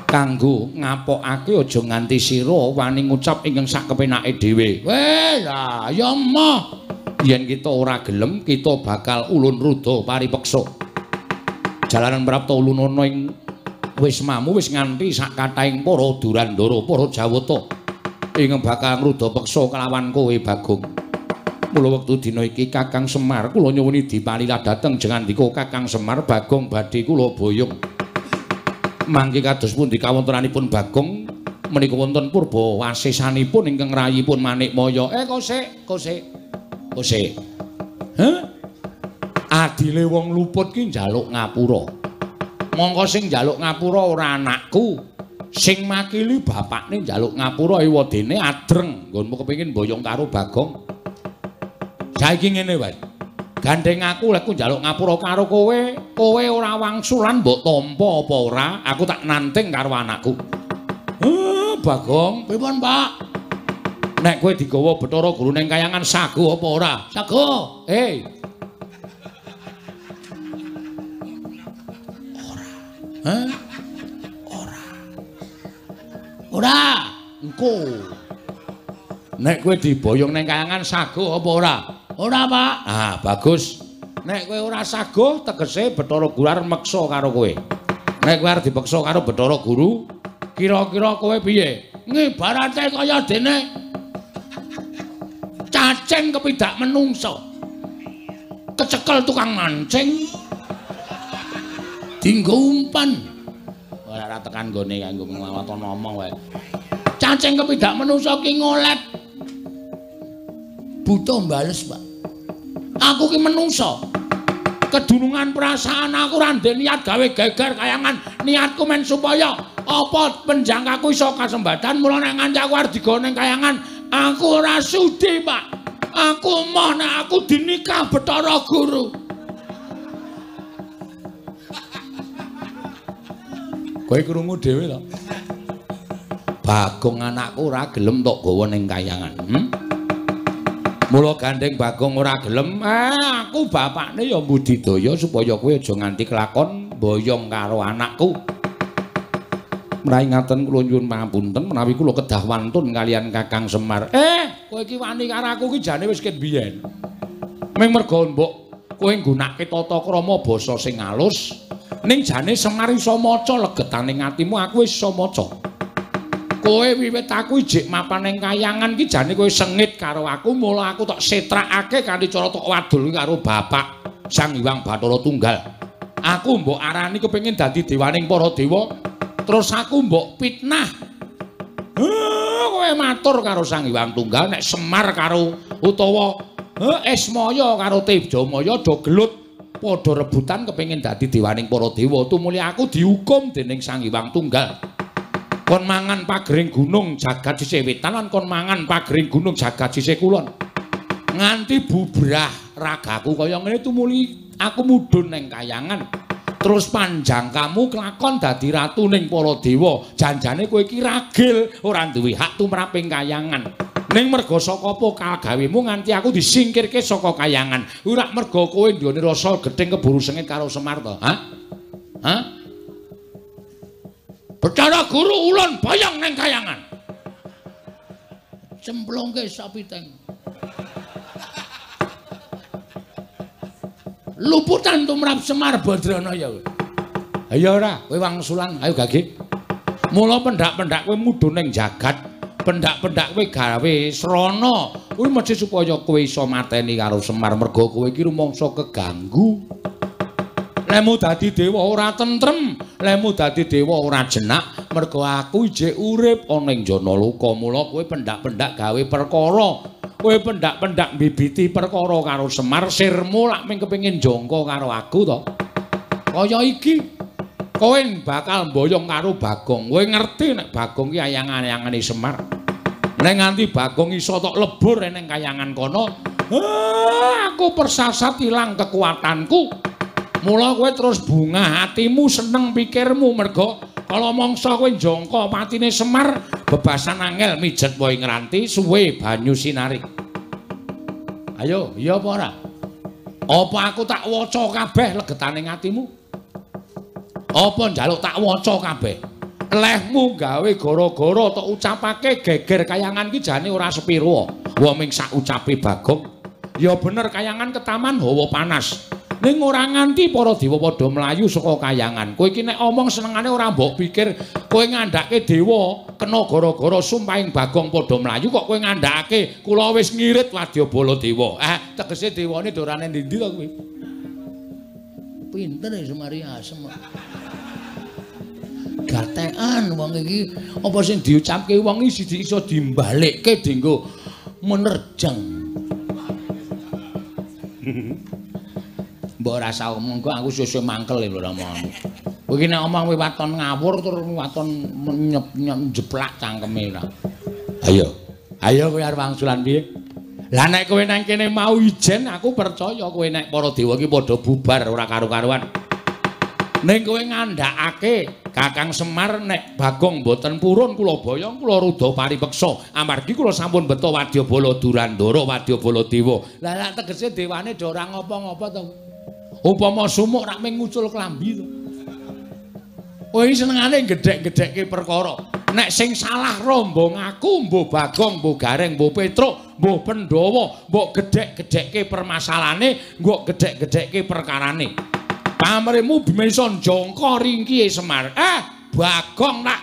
Kanggo ngapokake aja nganti sira wani ngucap ingkang sak kepenake dhewe. Weh, lah ya emoh. Yen kita ora gelem kita bakal ulun ruda paripeksa. Jalaran prapta ulunana ing wismamu wis nganti sak kathahing para Durandara, para Jawata ingkang bakal ngruda peksa kelawan kowe Bagong. Mula wektu dina iki Kakang Semar kula nyuwuni dipalilah dhateng jengandika Kakang Semar Bagong badhe kula boyong. Mangke kados pundi kawontenanipun Bagong menika wonten purba wasesanipun ingkang rayipun Manikmaya. Kosek, kosek. Kosek. Heh? Adile wong luput ki njaluk ngapura. Mongko sing njaluk ngapura ora anakku. Sing makili bapakne njaluk ngapura ewadene adreng nggonmu kepengin boyong karo Bagong. Saiki ngene wae. Gandeng aku lek njaluk ngapura karo kowe, kowe ora wangsulan mbok tampa apa ora, aku tak nanting karo anakku. Bagong, pripun, Pak? Nek kowe digawa Bathara Guru ning kayangan sago apa ora? Sago. Ora. Hah? Ora. Ora. Engko. Nek kowe diboyong ning kayangan sago apa ora? Ora, Pak. Ah, bagus. Nek kowe ora sago, tegese Bathara Guru arep meksa karo kowe. Nek kowe arep dipeksa karo Bathara Guru, kira-kira kowe piye? Ngibarate kaya dene cacing kepidak menungsa. Kecekel tukang mancing. Dinggo umpan. Ora tekan nggone kanggo nglawaton ngomong wae. Cacing kepidak menungsa ki ngolet. Buta mbales, Pak. Aku ki menungsa. Kedunungan perasaan aku ora ndek niat gawe geger kayangan. Niatku men supaya apa penjangkaku iso kasembatan. Mula nek nganti aku arep digawa ning kayangan, aku ora sudi, Pak. Aku moh nek aku dinikah Bathara Guru. Kowe krungu dhewe to? Bagong anakku ora gelem tok gawa ning kayangan. Mula gandeng Bagong ora gelem, aku bapakne ya mbudidaya supaya kowe aja nganti kelakon boyong karo anakku. Menawi ngaten kula nyuwun pangapunten menawi kula kedah wantun kalian Kakang Semar. Kowe iki wani karo aku iki jane wis ket biyen. Ming merga mbok kowe nggunakake tata krama basa sing alus, ning jane Semar iso maca legetane atimu, aku wis iso maca. Kowe wiwit aku ijik mapan ning kayangan ki jane kowe sengit karo aku, mula aku tok setrakake kanthi cara tok wadul karo bapak Sang Hyang Bathara Tunggal. Aku mbok arani kepengin dadi dewaning para dewa, terus aku mbok fitnah. Kowe matur karo Sang Hyang Tunggal nek Semar karo utawa Ismaya karo Tejamaya do gelut padha rebutan kepengin dadi dewaning para dewa, tumuli aku dihukum dening Sang Hyang Tunggal. Kon mangan pagering gunung jagat sisih wetan lan kon mangan pagering gunung jagat sisih kulon. Nganti bubrah ragaku kaya ngene tumuli aku mudhun ning kayangan. Terus panjang kamu kelakon dadi ratu ning para dewa. Janjane kowe iki ragil, ora duwe hak tumraping kayangan. Ning merga saka apa kagawemu nganti aku disingkirke saka kayangan. Ora merga kowe nduweni rasa gething keburu sengit karo Semar to? Hah? Hah? Bathara Guru ulun boyong ning kayangan. Cemplungke sapiteng. Luputan tumrap Semar Badranaya. Ayo ora, kowe wangsulan, ayo gage. Mula pendak-pendak kowe mudhun ning jagat, pendak-pendak kowe gawe srana. Kuwi mesti supaya kowe iso mateni karo Semar merga kowe iki rumangsa keganggu. Lemu dadi dewa ora tentrem, lemu dadi dewa ora jenak, merga aku ijek urip ana ing Janaloka. Mula kowe pendak-pendak gawe perkara. Kowe pendak-pendak mbibiti perkara karo Semar, sirmu lak mung kepengin jangka karo aku to. Kaya iki kowe bakal mboyong karo Bagong. Kowe ngerti nek Bagong ki ayang-ayangane Semar. Nek nganti Bagong iso tok lebur ning kayangan kono, aku persasat ilang kekuatanku. Mula kowe terus bungah hatimu, seneng pikirmu merga kala mangsa kowe njangka patine Semar, bebasan angel mijet wae ngranti suwe banyu sinarik. Ayo, iya apa ora? Apa aku tak waca kabeh legetane atimu? Apa njaluk tak waca kabeh? Lehmu gawe gara-gara tok ucapake geger kayangan ki jane ora sepiro. Wong ming sak ucape Bagong. Ya bener kayangan ketaman hawa panas. Ning ora nganti para dewa padha mlayu saka kayangan. Kowe iki nek omong senengane ora mbok pikir kowe ngandhake dewa kena gara-gara sumpahing Bagong padha mlayu kok kowe ngandhakake kula wis ngirit wadyabala dewa. Tegese dewane dorane ndi-ndi to kowe? Pinter ya Semari asem. Gatekan wong iki apa sing diucapke wong iki siji iso dimbalikke dienggo menerjang. Mbok ora usah omong kok aku suwe-suwe mangkel lho omonganmu. Kowe iki nek omong kowe waton ngawur tur waton njeplak cangkeme ora. Ayo. Ayo kowe arep wangsulan piye? Lah nek kowe nang kene mau ijen aku percaya kowe nek para dewa iki padha bubar ora karu-karuan. Ning kowe ngandhakake Kakang Semar nek Bagong mboten purun kula boyong kula rudha paripeksa amargi kula sampun beto wadyabala Durandara wadyabala dewa. Lah lak tegese dewane do ora ngopo-ngopo to. Upama sumuk rak mung ngucul klambi to. Kowe iki senengane gedhek-gedhekke perkara. Nek sing salah rombong aku, mbuh Bagong, mbuh Gareng, mbuh Petruk, mbuh Pandhawa, mbok gedhek-gedhekke permasalahane, mbok gedhek-gedhekke perkarane. Pamrihmu bisa njangka ringkihe Semar. Bagong tak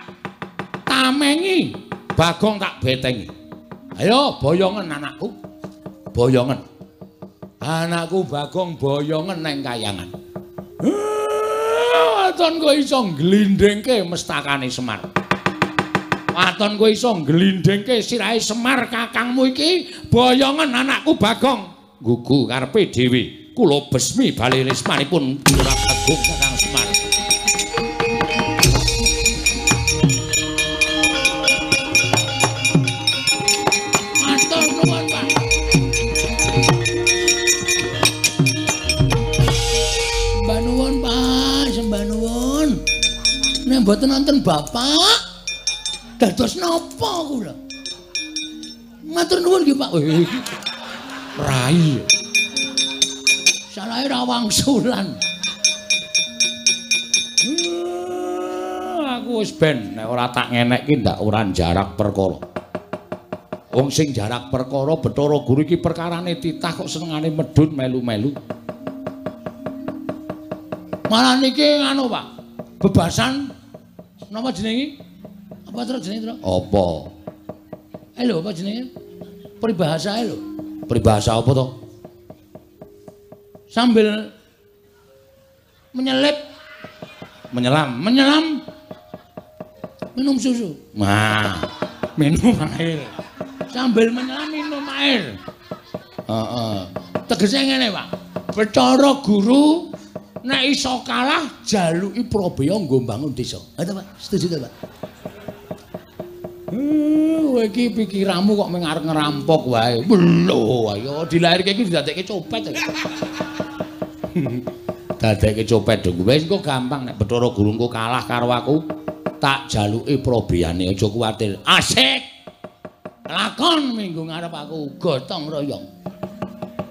tamengi, Bagong tak betengi. Ayo boyongen anakku. Boyongen. Anakku Bagong boyongen nang kayangan. Waton kowe iso ngglindhingke mestakane Semar. Waton kowe iso ngglindhingke sirahe Semar kakangmu iki, boyongen anakku Bagong. Gugu karepe dhewe. Kula besmi bali rismanipun Lurah Bagong Kakang Semar. Matur nuwun, Pak. Sembah nuwun, Pak, sembah nuwun. Nek mboten nonton Bapak, dados napa kula? Matur nuwun nggih, Pak. Rai. Salahe ra wangsulan. Aku wis ben nek ora tak ngenekke ndak ora jarak perkara. Wong sing jarak perkara Bathara Guru iki perkarane titah kok senengane medhun melu-melu. Malah niki anu Pak, bebasan napa jenenge? Apa terus jenenge, Tru? Apa? Lho apa jenenge? Peribahasa lho. Peribahasa apa to? Sambil menyelip, menyelam, minum susu. Nah, minum air. Sambil menyelam minum air. Tegese ngene, Pak. Bathara Guru nek iso kalah jaluki prabeya nggo mbangun desa. Ha to, Pak? Setuju to, Pak? Kowe iki pikiranmu kok mung arep ngerampok wae. Lho, ayo dilairke iki didadekke copet. Dadekke copet dong. Wis engko gampang nek Bathara Guru engko kalah karo aku, tak jaluki probeyane aja kuwatir. Asik. Lakon minggu ngarep aku gotong royong.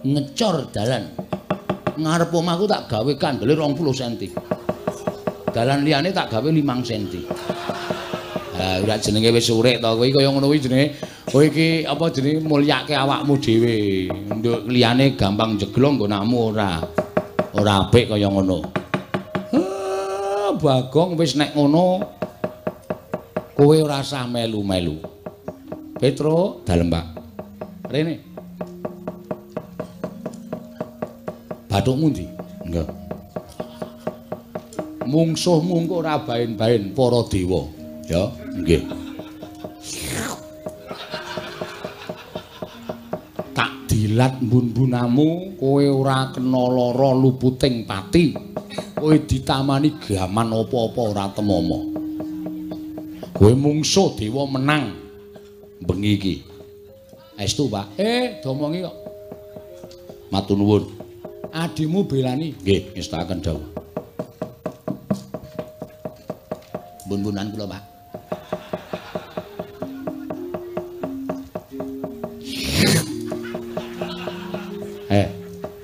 Ngecor dalan. Ngarep omahku tak gawe kandele 20 cm. Dalan liyane tak gawe 5 cm. Ha, ora jenenge wis urip to kowe kaya ngono kuwi jenenge. Kowe iki apa jenenge mulyake awakmu dhewe. Nduk liyane gampang jeglong nggonamu ora. Ora apik kaya ngono. Bagong wis nek ngono kowe ora usah melu-melu. Petro dalem, Pak. Rene. Bathukmu ndi? Nggih. Mungsuhmu engko ora baen-baen para dewa. Ya, nggih. Tak dilat mbun-mbunamu, kowe ora kena lara luputing pati. Kowe ditamani gaman apa-apa ora temama. Kowe mungsuh dewa menang bengi iki. Estu, Pak. Domongi kok. Matur nuwun. Adimu belani. Nggih, ngestakaken dawuh. Bun-bunan kula, Pak.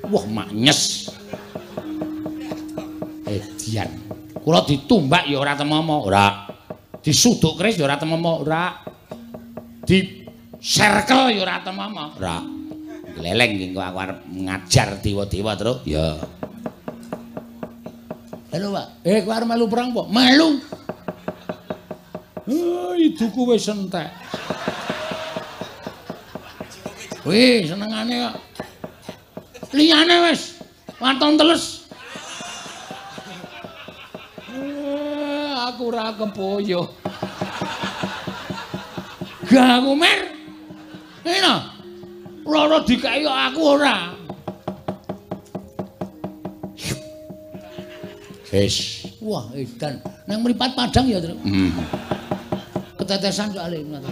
Wah maknyes. Dian. Kula ditumbak ya ora temama, ora. Disuduk keris ya ora temama, ora. Di serkel ya ora temama, ora. Gleleng iki aku arep ngajar dewa-dewa, Truk. Ya. Halo, Pak. Kowe arep melu perang apa? Melu. Iduku wis entek. Wih, senengane kok. Liyane wis waton teles. Aku ora kepoyo. Gak aku mer. Ngene. Loro dikeki kok aku ora. Wis. Wah, edan. Nang mripat padang ya, Truk. Ketetesan soalé ngono.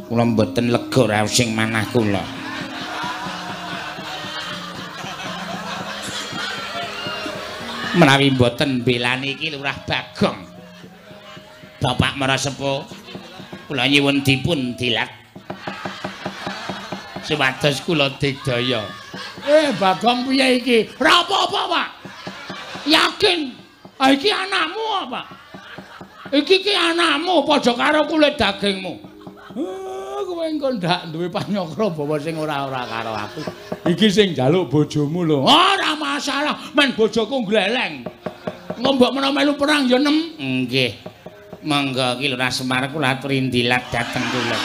Kula mboten lega raos sing manah kula. Menawi mboten belani iki Lurah Bagong. Bapak Marasepuh, kula nyuwun dipun dilat supados kula digdaya. Bagong piye iki? Ora apa-apa, Pak. Yakin. Ah iki anakmu apa? Iki ki anakmu padha karo kulit dagingmu. Kowe engko ndak duwe panyakra bawa sing ora-ora karo aku. Iki sing njaluk bojomu lho. Ora masalah, men bojoku gleleng. Engko mbok menawa melu perang ya nem. Nggih. Monggo ki Lurah Semar kula aturi ndilat dhateng kula.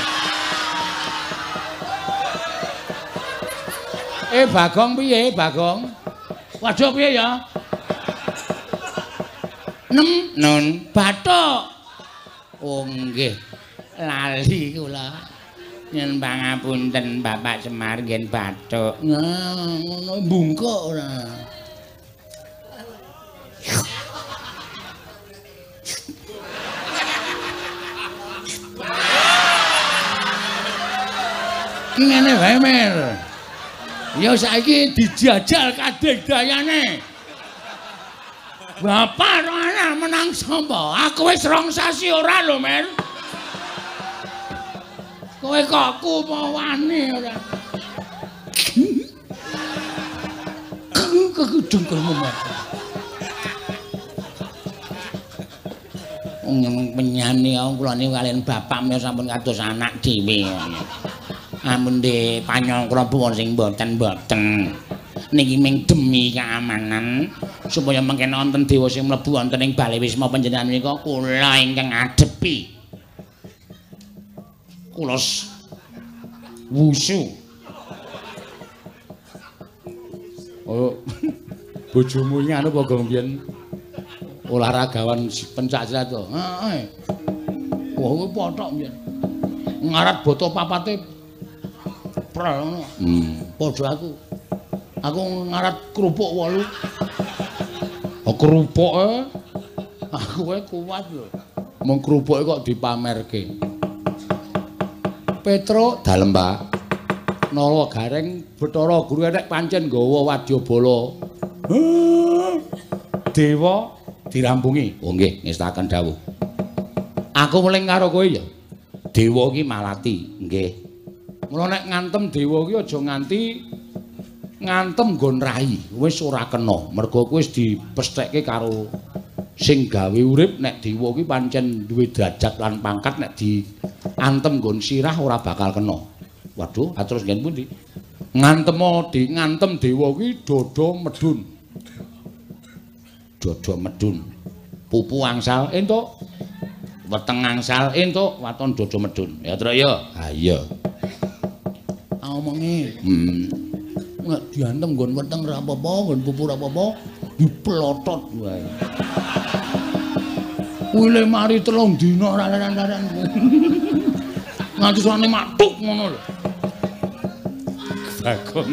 Bagong piye, Bagong? Waduh piye ya? Nem nun bathuk. Oh nggih. Lali kula. Nyuwun pangapunten Bapak Semar ngen bathuk. Nah, ngono bungkuk ora. Ngene wae, Mer. Ya saiki dijajal kadegdayane. Bapak anak menang sapa? Aku wis 2 sasi ora lho, Mer. Kowe kok kumawane ora. Kekudungkulmu, Mer. Wong penyani kula niku kaliyan bapak menika sampun kados anak dhewe. Amun de panyangkra pun sing mboten-mboten. Niki ming demi keamanan supaya mengken wonten dewa sing mlebu wonten ing bale wisma panjenengan menika kula ingkang ngadepi. Kula wusu. Oh, bojomu iki anu apa gong biyen olahragawan pencak silat to? Heeh. Wah, kuwi pothok biyen. Ngarat boto papate prel ngono. Padha aku. Aku ngarat kerupuk 8. Oh, kerupuke aku wae kuat lho. Mung kerupuke kok dipamerke. Petro dalem, Pak. Nala Gareng Bathara Guru enek pancen nggawa wadyabala. Dewa dirampungi. Oh nggih, ngestaken dawuh. Aku weling karo kowe ya. Dewa ki malati, nggih. Mula nek ngantem dewa ki aja nganti ngantem nggon rai, wis ora kena. Mergo kuwi wis dipesthekke karo sing gawe urip nek dewa ki pancen duwe derajat lan pangkat nek diantem nggon sirah ora bakal kena. Waduh, terus nggen pundi? Ngantemo di ngantem dewa ki dada medun. Dada medun. Pupu angsal entuk. Weteng angsal entuk, waton dada medun. Ya, Truk ya. Ha iya. Omonge. Nek diantem nggon weteng ora apa-apa, nggon pupu ora apa-apa, diplotot wae. Kuwi le mari 3 dina ora leren-leren. Nganti suwane matuk ngono lho. Bagong.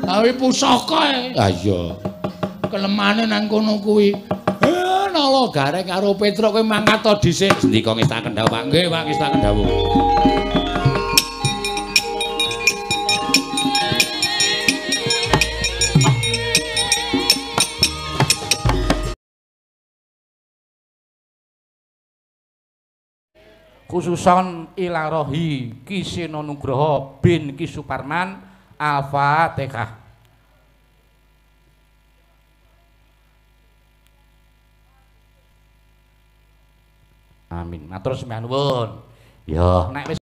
Awi pusaka e. Ha iya. Kelemane nang kono kuwi. Nala Gareng karo Petruk kowe mangkat to dhisik. Sendika ngestaken dawuh, Pak. Nggih, Pak, ngestaken dawuh. Khususon ilarohi Ki Seno Nugroho bin Ki Suparman. Al-Fatihah. Amin. Matur sembah nuwun. Ya, nek wis